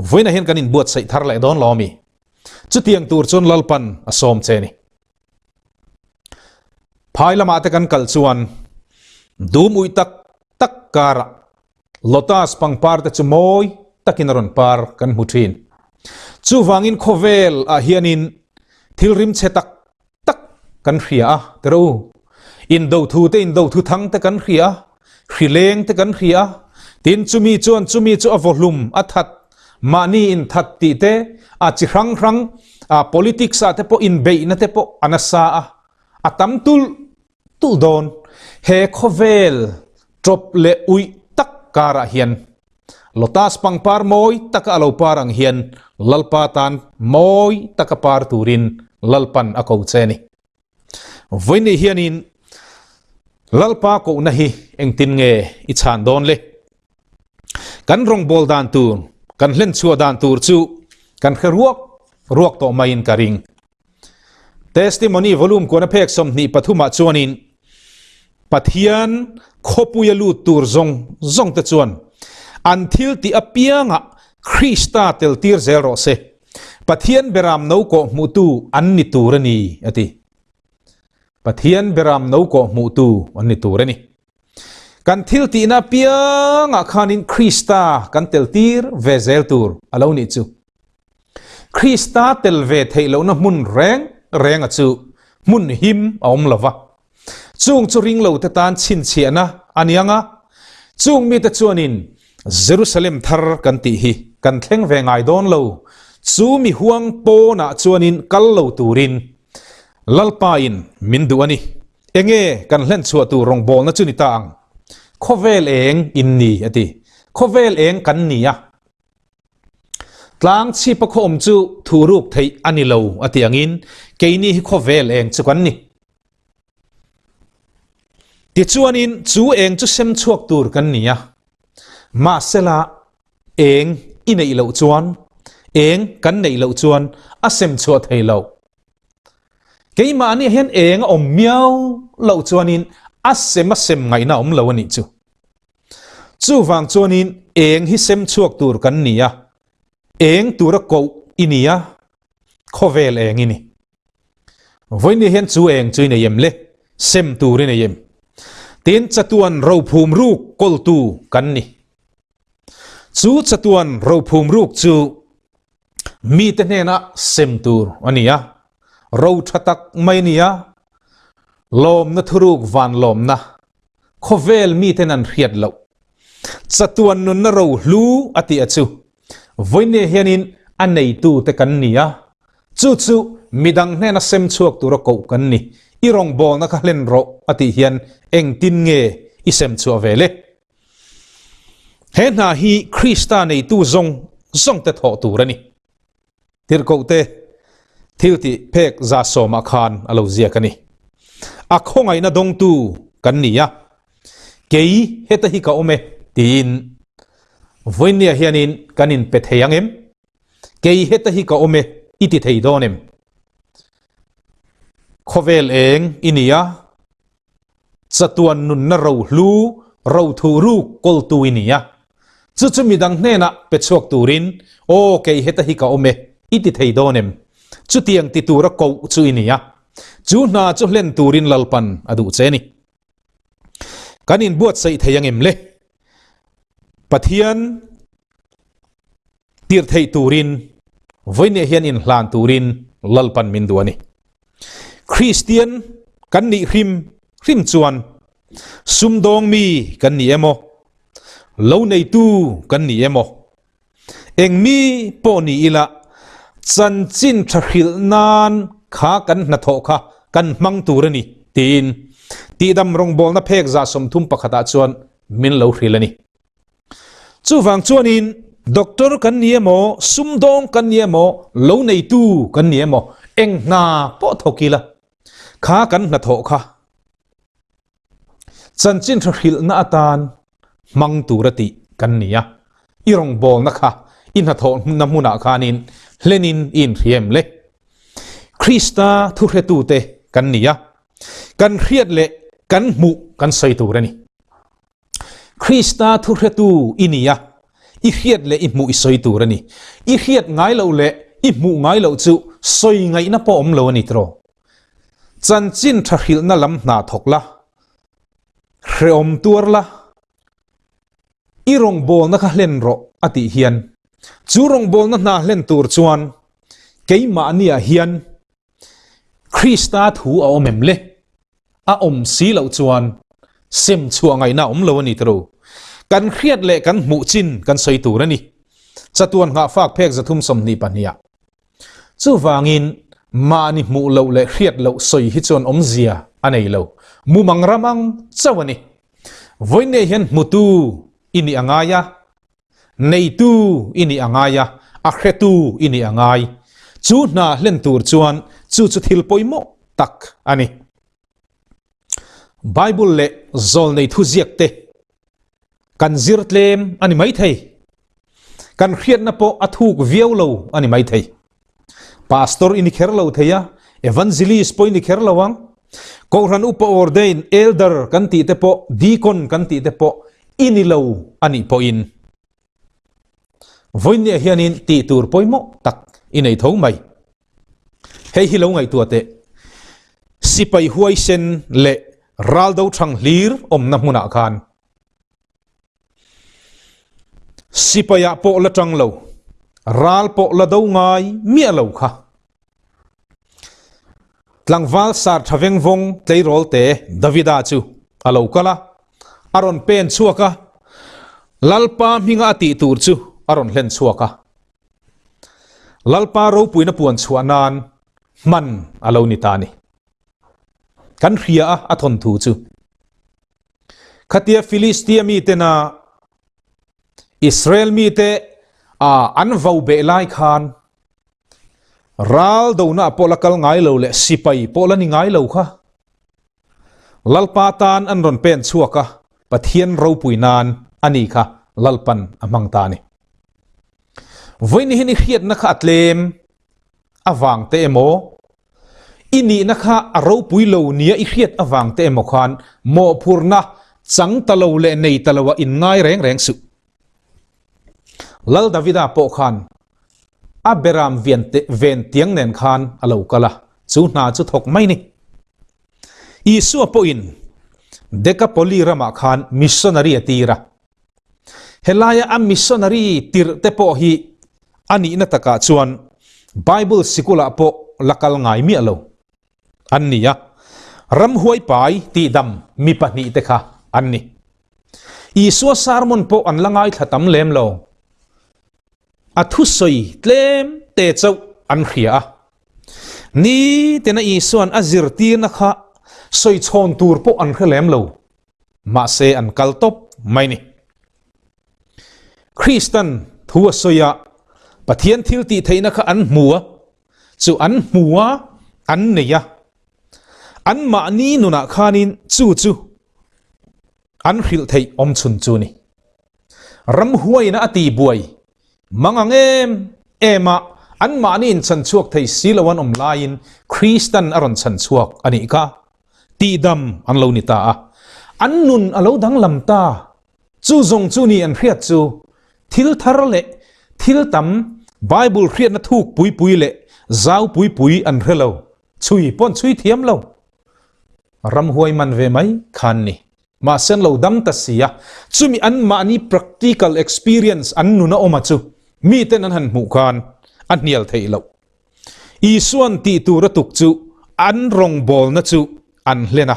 Speaker 4: vawiinah hian kan inbuatsaih thar leh dawn lo ami? Chutiang tur chuan Lalpan a sawm che ni. Phai lamah te kan kal chuan dum uih tak tak karah lotus pangpar te chu mawi takin a rawn par kan hmu thin. Chuvangin khawvel ah hianin thil rimchhe tak tak kan hria a tiro indo thu te indo thu thang te kan hria a hrileng te kan hria a tin chumi chuan chumi chu a vawhlum a that mahni in that tih te a chi hrang hrang a politics ah te pawh inbeihna te pawh a nasa a a tam tul tul dawn he khawvel tawp leh uih tak karah hian Lotus pangpar mawi taka a lo par ang hian Lalpa tan mawi taka par turin Lalpan a ko che a ni. Vawiin hianin Lalpa kohna hi engtin nge i chhan dawn le? Kan rawngbâwl dan tur, kan hlenchhuah dan tur chu kan hre ruak ruak tawh maiin ka ring. Testimony volume kuana phek 23 ah chuanin Pathian khawpuia lut tur zawng zawng te chuan an thil tih apiangah Krista tel tir zel rawh se. Pathian beram no kawh hmuhtu an ni tur a ni a ti. Pathian beram no kawh hmuhtu an ni tur a ni. Kan thil tihna apiangah khanin Krista kan tel tir ve zel tur a lo nih chu. Krista tel ve theih lohna hmun reng renga chu hmun him a awm lo va. Chung chu ring lote tan chhinchhiahna a ni ang a, chung mite chuanin Jerusalem thar kan tih hi kan thleng ve ngai dawn lo, chu mi huang pawnah chuanin kal lo turin Lalpain min duh a ni. Enge kan hlen chhuah tur rawngbawlna chu ni ta ang? Khawvel eng in ni a ti. Khawvel eng kan ni a. Tlang chhipa khaw awm chu thu ruk theih a ni lo a ti angin keini hi khawvel eng chu kan ni. Tichuanin chu eng chu sem chhuak tur kan ni a. Mahsela eng i neih loh chuan eng kan neih loh chuan a sem chhuah thei lo. Keimahni hian eng a awm miau loh chuanin a sem a sem ngaihna a awm lo a nih chu. Chuvang chuanin eng hi sem chhuak tur kan ni a, eng tura koh i ni a, khawvel eng i ni. Vawiin hian chu eng chu i nei em le? Sem tur i nei em? Tin, chatuan rophum ruk kawltu kan ni. Chu chatuan rophum ruk chu mite hnena sem tur a ni a, ro tha tak mai a ni a, lawmna thuruk van lawmna Khawvel miten an hriat loh. Chatuan nunna ro hlu a tih a chu. Vawinia hianin a neitute kan ni a, chu chu midang hnena sem chhuak tura koh kan ni. I rawngbawlna kha hlen rawh a tih hian engtin nge i sem chhuah ve le? He hna hi Krista neitu zawng zawngte thawh tur a ni. Tirhkohte thil tih phek 100% khan a lo ziak a ni. A khawngaihna dawngtu kan ni a, kei heta hi ka awm e tiin vawinia hianin kan inpe thei ang em? Kei heta hi ka awm e i ti thei dawn em? Khawvel eng i ni a, Chatuan nunna rohlu, rothu ruk kawltu i ni a. Chu chu midang hnenah pe chhuak turin, Aw, kei heta hi ka awm e, i ti thei dawn em? Chutiang ti tura koh chu i ni a. Chu hna chu hlen turin Lalpan a duh che a ni. Kan inbuatsaih thei ang em le? Pathian tirh theih turin vawinia hian inhlan turin Lalpan min duh a ni. Kristian kan nih hrim hrim chuan sumdawng mi kan ni emaw, lo neitu kan ni emaw, eng mi pawh ni ila chanchin tha hrilh nan kha kan hnathawh kha kan hmang tur a ni tiin tihdam rawngbawlna phek 31 ah chuan min lo hrilh a ni. Chuvang chuanin doctor kan ni emaw, sumdawng kan ni emaw, lo neitu kan ni emaw, eng hna pawh thawk ila, kha kan hnathawh kha chanchin tha hrilhna atan hmang tura tih kan ni a. I rawngbawlna kha i hnathawhna hmunah khanin hlenin i inhria em le? Krista thuhretute kan ni a, kan hriat leh kan hmuh kan sawi tur a ni. Krista thuhretu i ni a, i hriat leh i hmuh i sawi tur a ni. I hriat ngai loh leh i hmuh ngai loh chu sawi ngaihna pawh awm lo a ni tiraw? Chanchin tha hrilhna lam hna thawk la, hrehawm tuar la, i rawngbawlna kha hlen rawh a tih hian chu rawngbawlna hna hlen tur chuan keimahniah hian Krista thu a awm em le? A awm si loh chuan sem chhuah ngaihna a awm lo a ni tiro. Kan hriat leh kan hmuh chin kan sawi tur a ni. Chatuan nghahfak phek 322 ah. Chuvangin mahni hmuh loh leh hriat loh sawi hi chuan awmzia a nei lo. Mumang ram ang chauh a ni. Vawiinne hian hmutu i nih a ngai a, neitu i nih a ngai a, a hretu i nih a ngai. Chu hna hlen tur chuan chu chu thil pawimawh tak a ni. Bible leh zawlnei thuziak te kan zir tlem a ni maithei. Kan hriatna pawh a thuk viau lo a ni maithei. Pastor i ni kher lo thei a, evangelist pawh i ni kher lo ang. Kohhran upa ordain, elder kan tih te pawh, deacon kan tih te pawh i ni lo a nih pawhin vawiinniah hianin tih tur pawimawh tak i nei tho mai. Hei hi lo ngaihtuah teh. Sipai huaisen leh raldo thang hlir awmna hmunah khan Sipaiah pawh la tang lo, ral pawh la do ngai miah lo kha. Tlangval sar tha veng vawng tleirawl te Davida chu a lo kal a, a rawn pen chhuak a, Lalpa hminga a tih tur chu a rawn hlen chhuak a. Lalpa ropuina puan chhuah nan hman a lo ni ta a ni. Kan hria a a thawnthu chu. Khatia Filistia mitena Israel mite an vo beh lai khan ral dona pawh la kal ngai lo leh sipai pawh la ni ngai lo kha. Lalpa tan an rawn pen chhuak a, Pathian ropui nan a ni kha Lalpan a hmang ta a ni. Vawiin hian i hriatna kha a tlem avang te emaw, i nihna kha a ropui lo nia i hriat avang te emaw khan mawhphurhna chang ta lo leh nei ta loah inngai reng reng suh. Lal Davida pawh khan a beram vian te ven tiang nen khan a lo kal a, chu hna chu thawk mai ni. Isua pawhin Dekapoli ramah khan missionary a tir a. Helaia a missionary tirh te pawh hi a nihna takah chuan Bible sikulah pawh la kal ngai miah lo an ni a, ramhuai pai tihdam mi pahnihte kha an ni. Isua sermon pawh an la ngaithla tam lem lo. A thusawi tlem te chauh an hria a. Nitina Isua'n a zirtirna kha sawi chhawn tur pawh an hre lem lo. Mahse an kal tawp mai ni. Kristan thu a sawi a, Pathian thil tih theihna kha an hmu a, chu an hmu a, an nei a. Anmahni nunah khanin chu chu an hrilh theih awm chhun chu ni. Ramhuaina a tihbuai mang ang em em a, anmahni inchan chhuak thei si lo an awm laiin Kristan a rawn chhan chhuak a nih kha. Tihdam an lo ni ta a, an nun a lo danglam ta. Chu zawng chu ni an hriat chu thil thar leh thil tam Bible hriatna thuk pui pui leh zau pui pui an hre lo, chhui pawh an chhui thiam lo. Ramhuai man ve mai khan ni. Mahse an lo dam ta si a, chumi anmahni practical experience an nun a awm a chu miten an han hmuh khan a hnial theih loh. Isua'n tih tur a tuk chu an rawngbawlna chu an hlen a.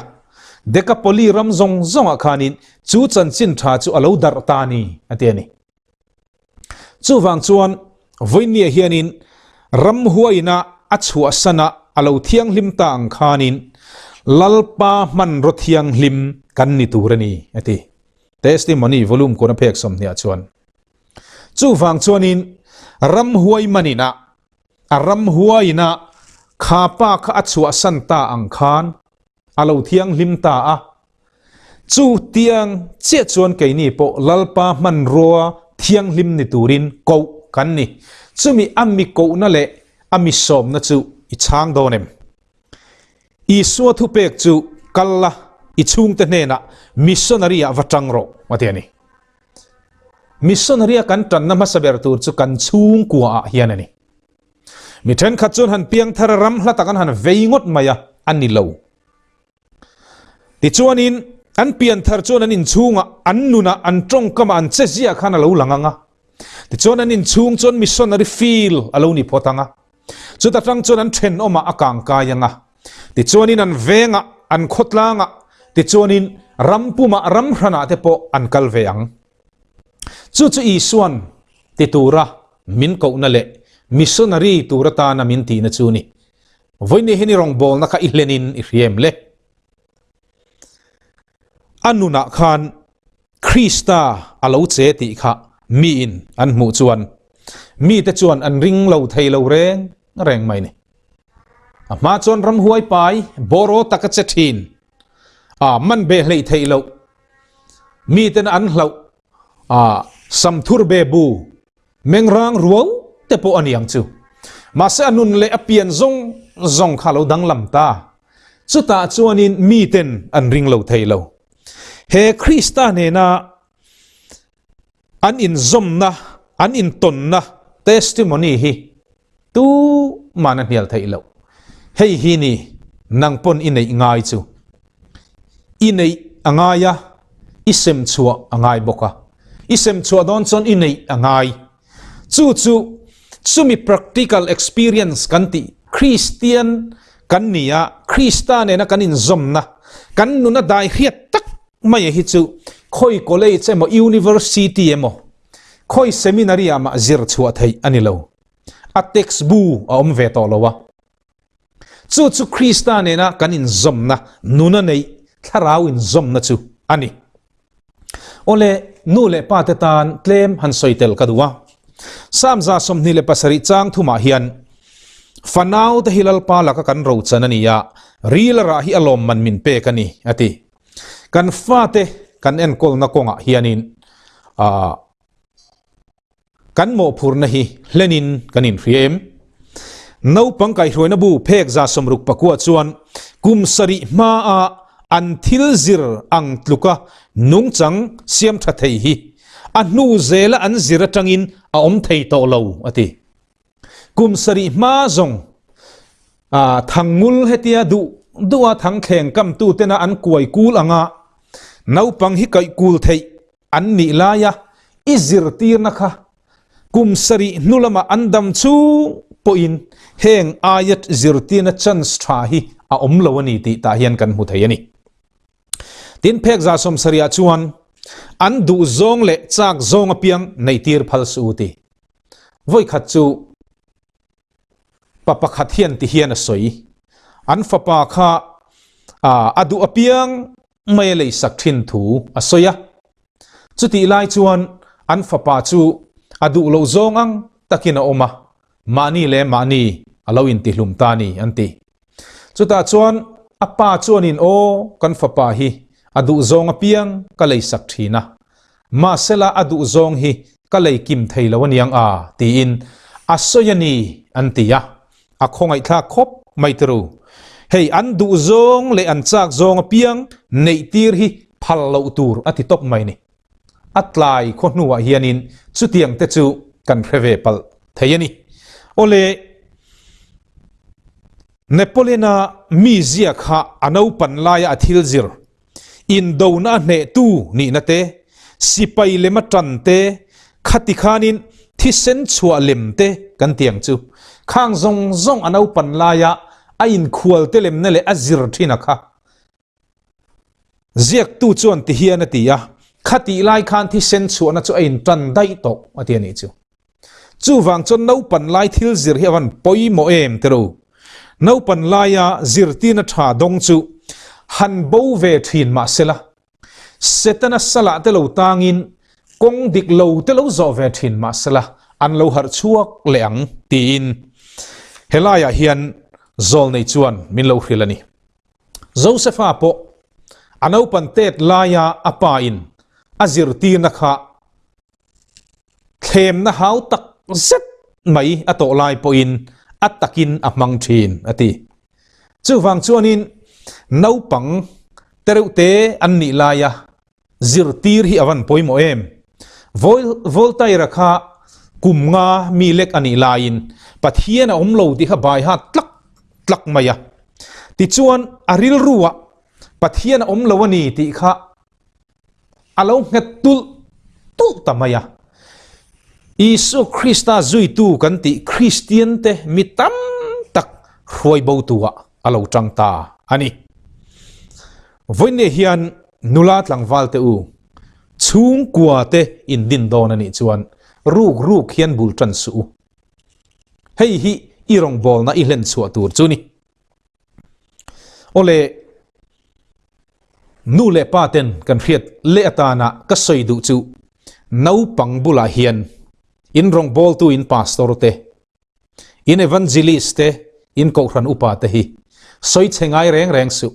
Speaker 4: Dekapoli ram zawng zawngah khanin chu chanchin tha chu a lo darh ta a ni, a ti a ni. Chuvang chuan vawinia hianin ramhuaina a chhuahsana a lo thianghlim ta ang khanin Lalpa hmanraw thianghlim kan ni tur a ni, a ti. Testimony Volume kawna phek 20 ah chuan. Chuvang chuanin ramhuai manin a a ramhuaiin a kha pa kha a chhuahsan ta ang khan a lo thianghlim ta a. Chu tiang chiah chuan keini pawh Lalpa hmanrua thianghlim ni turin koh kan ni. Chumi a mi kohna leh a mi sawmna chu i chhang dawn em? Isua thupek chu kal la. i chhungte hnenah missionary ah va tang rawh a ti a ni. Missionary a kan tanna hmasa ber tur chu kan chhungkua ah hian a ni. Mi thenkhat chuan han piangthar a ram hla tak an han vei ngawt mai a, a ni lo. Tichuanin an pianthar chuan an inchhungah, an nunah, an tawngkamah, an chezia khan a lo lang ang a. Tichuan an inchhung chuan missionary field a lo ni phawt ang a. Chuta tang chuan an thenawmah a kangkai ang a. Tichuanin an vengah, an khawtlangah, tichuanin ram pumah, ram hranah te pawh an kal ve ang. Chu chu Isuan ti tura min kohna leh missionary tur atana min tihna chu ni. Vawiin hian i rawngbawlna kha i hlenin i hria em le? A nunah khan Krista a lo che tih kha miin an hmuh chuan mite chuan an ring lo thei lo reng reng mai ni. A hma chuan ramhuai pai bawraw taka che thin a man be hleih theih loh miten an hlauh a samthur be bu Mengrang ruau te pawh a ni ang chu. Mahse a nun leh a pian zawng zawng kha lo danglam ta. Chutah chuanin miten an ring lo thei lo. He Krista nena an inzawmna, an intawnna testimony hi tuman a hnial theih loh. Hei hi ni nang pawn i neih ngai chu. I neih a ngai a, i sem chhuah a ngai bawk a. I sem chhuah dawn chuan i neih a ngai. Chu chu chumi practical experience kan tih Kristian kan ni a, Krista nena kan inzawmna, kan nuna dai hriat tak mai hi chu khawi college emaw university emaw khawi seminary ah mah zir chhuah theih a ni lo. A text bu a awm ve tawh lo a. Chu chu Krista nena kan inzawmna, nuna neih thlarau inzawmna chu a ni. Awle, nu leh pa te tan tlem han sawi tel ka duh a. Psalm 27 chang thumah hian, Fanau te hi Lalpa laka kan rochan a ni a, ril a rah hi a lawmman min pek a ni, a ti. Kan fate kan enkawlna kawngah hianin, ah, Kan mawhphurhna hi hlenin kan inhria em? Naupang kaihhruaina bu phek 60 pakua chuan kum sarih hmaa an thil zir ang tluka nungchang siam tha thei hi a hnu zela an zir atangin a awm thei tawh lo a ti. Kum sarih hma zawng thangngul hetia duh duha thangthleng kamtu tena an kuai kul anga naupang hi kaih kul theih An nih laia i zirtirna kha kum sarih hnu lamah an dam chung pawhin heng aia zirtirna chance tha hi a awm lo a ni tih tah hian kan hmu thei a ni. Tin, phek 70 ah chuan an duh zawng leh chak zawng apiang neihtir phal suh u ti. Vawikhat chu pa pakhat hian ti hian a sawi. An fapa kha a duh apiang mai a leisak thin thu a sawi a. Chutih lai chuan an fapa chu a duh loh zawng ang takin a awm a, mahni leh mahni a lo intihlum ta a ni an ti. Chutah chuan a pa chuanin aw kan fapa hi a duh zawng apiang ka leisak thin a, mahsela a duh zawng hi ka lei kim thei lo aniang a tiin a sawi a ni an ti a. A khawngaihthlak khawp mai turu. Hei an duh zawng leh an chak zawng apiang neih tir hi phal loh tur a ti tawp mai ni. A tlai khaw hnuah hianin chutiang te chu kan hre ve palh thei a ni. Awle, Napoleon-a mizia kha a naupan laia a thil zir Indona a hnehtu nihna te, sipai lem a tan te, khati khanin thisen chhuah lem te kan ti ang chu. Khang zawng zawng a naupan laia a inkhual te lemna leh a zir thin a kha. Ziaktu chuan ti hian a ti a, khatih lai khan thisen chhuahna chu a intan daih tawh a ti a nih chu. Chuvang chuan naupan lai thil zir hi a van pawimawh em tiro. Naupan laia zirtirna tha dawng chu han bo ve thin mahsela, Setana salah te lo tangin kawng dik lo te lo zawh ve thin mahsela an lo harh chhuak leh ang tiin helaiah hian zawlnei chuan min lo hrilh a ni. Josefa pawh a naupan tet laia a pa in a zirtirna kha Thlemna hau tak zet mai a tawh lai pawhin a takin a hmang thin, a ti. Chuvang chuanin naupang Tereuhte an nih laia zirtir hi a van pawimawh em? Voltaire-a kha kum nga mi lek a nih laiin Pathian a awm lo tih kha bai hat tlak tlak mai a. Tichuan a rilruah Pathian a awm lo a ni tih kha a lo nghet tulh tulh ta mai a. Isua Krista zuitu kan tih Kristiante mi tam tak hruai botuah a lo tang ta a ni. Vawiinne hian nula tlangval te u, chhungkua te in din dawn a nih chuan ruk ruk hian bul tan suh u. Hei hi i rawngbawlna i hlen chhuah tur chu ni. Awle, nu leh pa ten kan hriat leh atana ka sawi duh chu naupang bulah hian in rawngbawltu in pastor te, In evangelist te, in kohhran upa te hi sawi chhe ngai reng reng suh.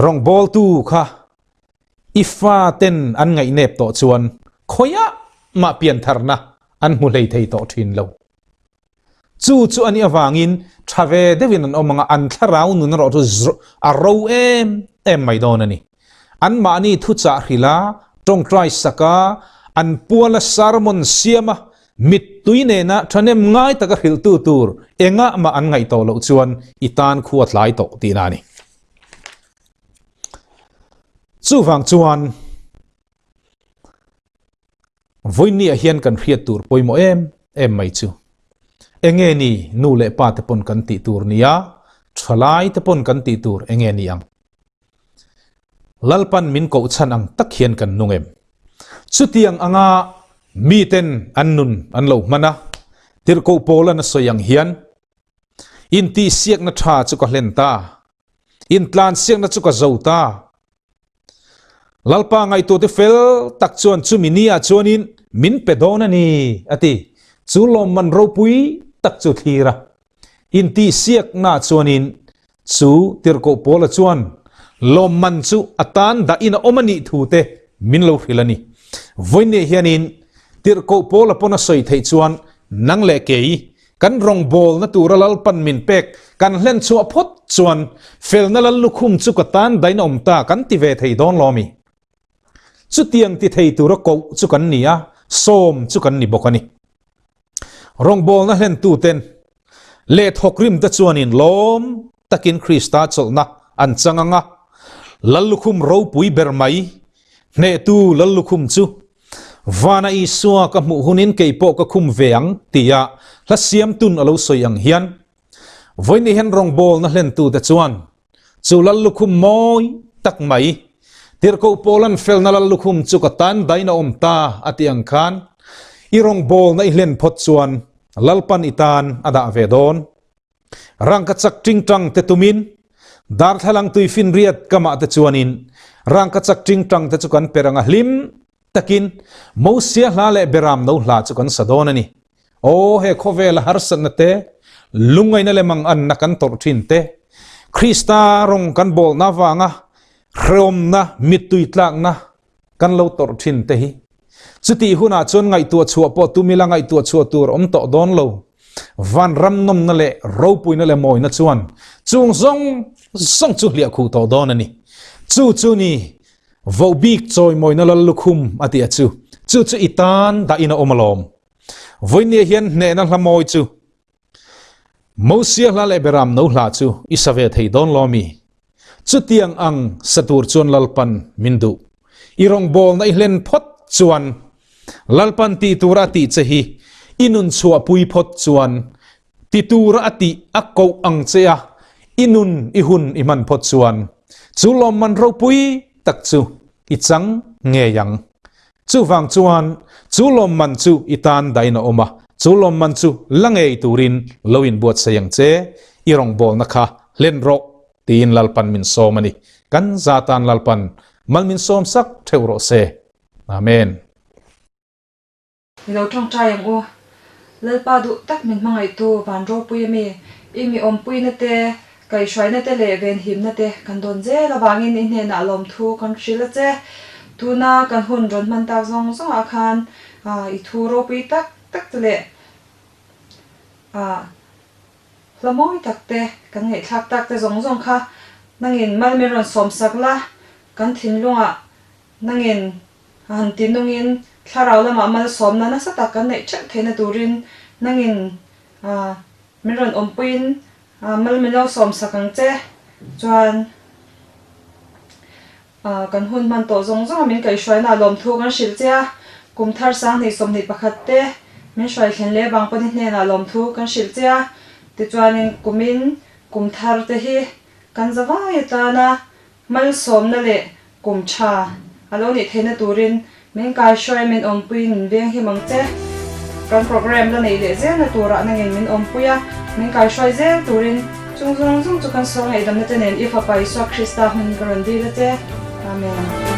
Speaker 4: Rawngbawltu kha i fa ten an ngaihnep tawh chuan khawiah mah piantharna an hmu hlei thei tawh thin lo. Chu chu a nih avangin tha ve deuhin an awm ang a, an thlarau nun erawh chu a ro em em mai dawn a ni. Anmahni thuchah hrilha, tawngtai saka, an puala sermon siama Mittui nena thahnem ngai taka hrilhtu tur engah mah an ngaih tawh loh chuan i tan khu a tlai tawh tihna a ni. Chuvang chuan vawinia hian kan hriat tur pawimawh em em mai chu enge ni nu leh pa te pawn kan tih tur nia, thalai te pawn kan tih tur enge ni ang? Lalpan min koh chhan ang tak hian kan nung em? Chutiang anga miten an nun an lo hman a, tirhkoh Paula'n a sawi ang hian, Intihsiakna tha chu ka hlen ta, intlansiakna chu ka zo ta. Lalpa ngaihtuahte fel tak chuan chumi niah chuanin min pe dawn a ni, a ti. Chu lawmman ropui tak chu thlir a. Intihsiakna chuanin chu tirhkoh Paula chuan lawmman chu a tan dahin a awm a nih thu te min lo hrilh a ni. Vawiinne hianin tirhkoh Paula pawn a sawi theih chuan nang leh kei kan rawngbawlna tura Lalpan min pek kan hlen chhuah phawt chuan felna lal lukhum chu ka tan dahin a awm ta kan ti ve thei dawn lo a mi? Chutiang ti thei tura koh chu kan ni a, sawm chu kan ni bawk a ni. Rawngbawlna hlentuten leh thawkrimte chuanin lawm takin Krista chawlhna an chang ang a, Lallukhum ropui ber mai, hnehtu Lallukhum chu Vana Isua ka hmuh hunin kei pawh ka khum ve ang tia hla siamtun a lo sawi ang hian vawiin hian rawngbawlna hlentute chuan Chu lal lukhum mawi tak mai, Tirhkoh Paula'n felna lal lukhum chu ka tan dain a awm ta a tih ang khan, i rawngbawlna i hlen phawt chuan Lalpan i tan a dah ve dawn. Rangkachak tingtang te tumin, darthlalang tuifinriat kamah te chuanin rangkachak tingtang te chu kan per ang a hlim takin Mosia hla leh Beram no hla chu kan sa dawn a ni. Aw, he khawvela harsatna te, lungaina leh manganna kan tawrh thin te, Krista rawng kan bawlna avanga hreawmna, mittui tlakna kan lo tawrh thin te hi. Chutih hunah chuan ngaihtuah chhuah pawh tum ila ngaihtuah chhuah tur awm tawh dawn lo. Vanram nawmna leh ropuina leh mawina chuan chung zawng zawng chu hliah khuh tawh dawn a ni. Chu chu ni Vohbik chawimawina lal lukhum a tih a chu, chu chu i tan dahin a awm alawm. Vawinia hian hnehna hla mawi chu Mosia hla leh Beram no hla chu i sa ve thei dawn lo ami? Chutiang ang sa tur chuan Lalpan min duh. I rawngbawlna i hlen phawt chuan Lalpan tih tura a tih che hi i nun chhuahpui phawt chuan Ti tura a tih a koh ang che a, i nun i hun i hman phawt chuan chu lawmman ropui tak chu i chang ngei ang. Chuvang chuan chu lawmman chu i tan dahin a awm a, chu lawmman chu la ngei turin lo inbuatsaih ang che, i rawngbawlna kha hlen rawh tiin Lalpan min sawm a ni. Kan za tan Lalpan mal min sawm sak theuh rawh se. Amen.
Speaker 5: I lo tawngtai ang u. Lalpa duh tak min hmangaihtu van ropui a mi, i mi awmpuina te, kaihhruaina te leh venhimna te kan dawn zel avangin i hnenah lawmthu kan hrilh a che. Tuna kan hun rawn hman tak zawng zawngah khan i thu ropui tak tak te leh hla mawi tak te kan ngaihthlak tak te zawng zawng kha nangin mal min rawn sawmsak la. Kan thinlungah nangin a han ti nungin thlarau lamah malsawmna nasa tak kan neih theuh theihna turin nangin min rawn awmpuiin mal min lo sawmsak ang che. Chuan kan hun hman tawh zawng zawnga min kaihhruaina lawmthu kan hrilh che a, kum thar 2021 te min hruai thlen leh vang pawhin hnenah lawmthu kan hrilh che a, tichuanin kumin kum thar te hi kan zavai atana Malsawmna leh kum tha a lo nih theihna turin min kaihruai min awmpuiin min veng him ang che. Kan program la neih leh zelna turah nangin min awmpui a, min kaihruai zel turin chung zawng zawng chu kan sawl ngaihdamna te nen i Fapa Isua Krista hmingin ka rawn dil a che. Amen.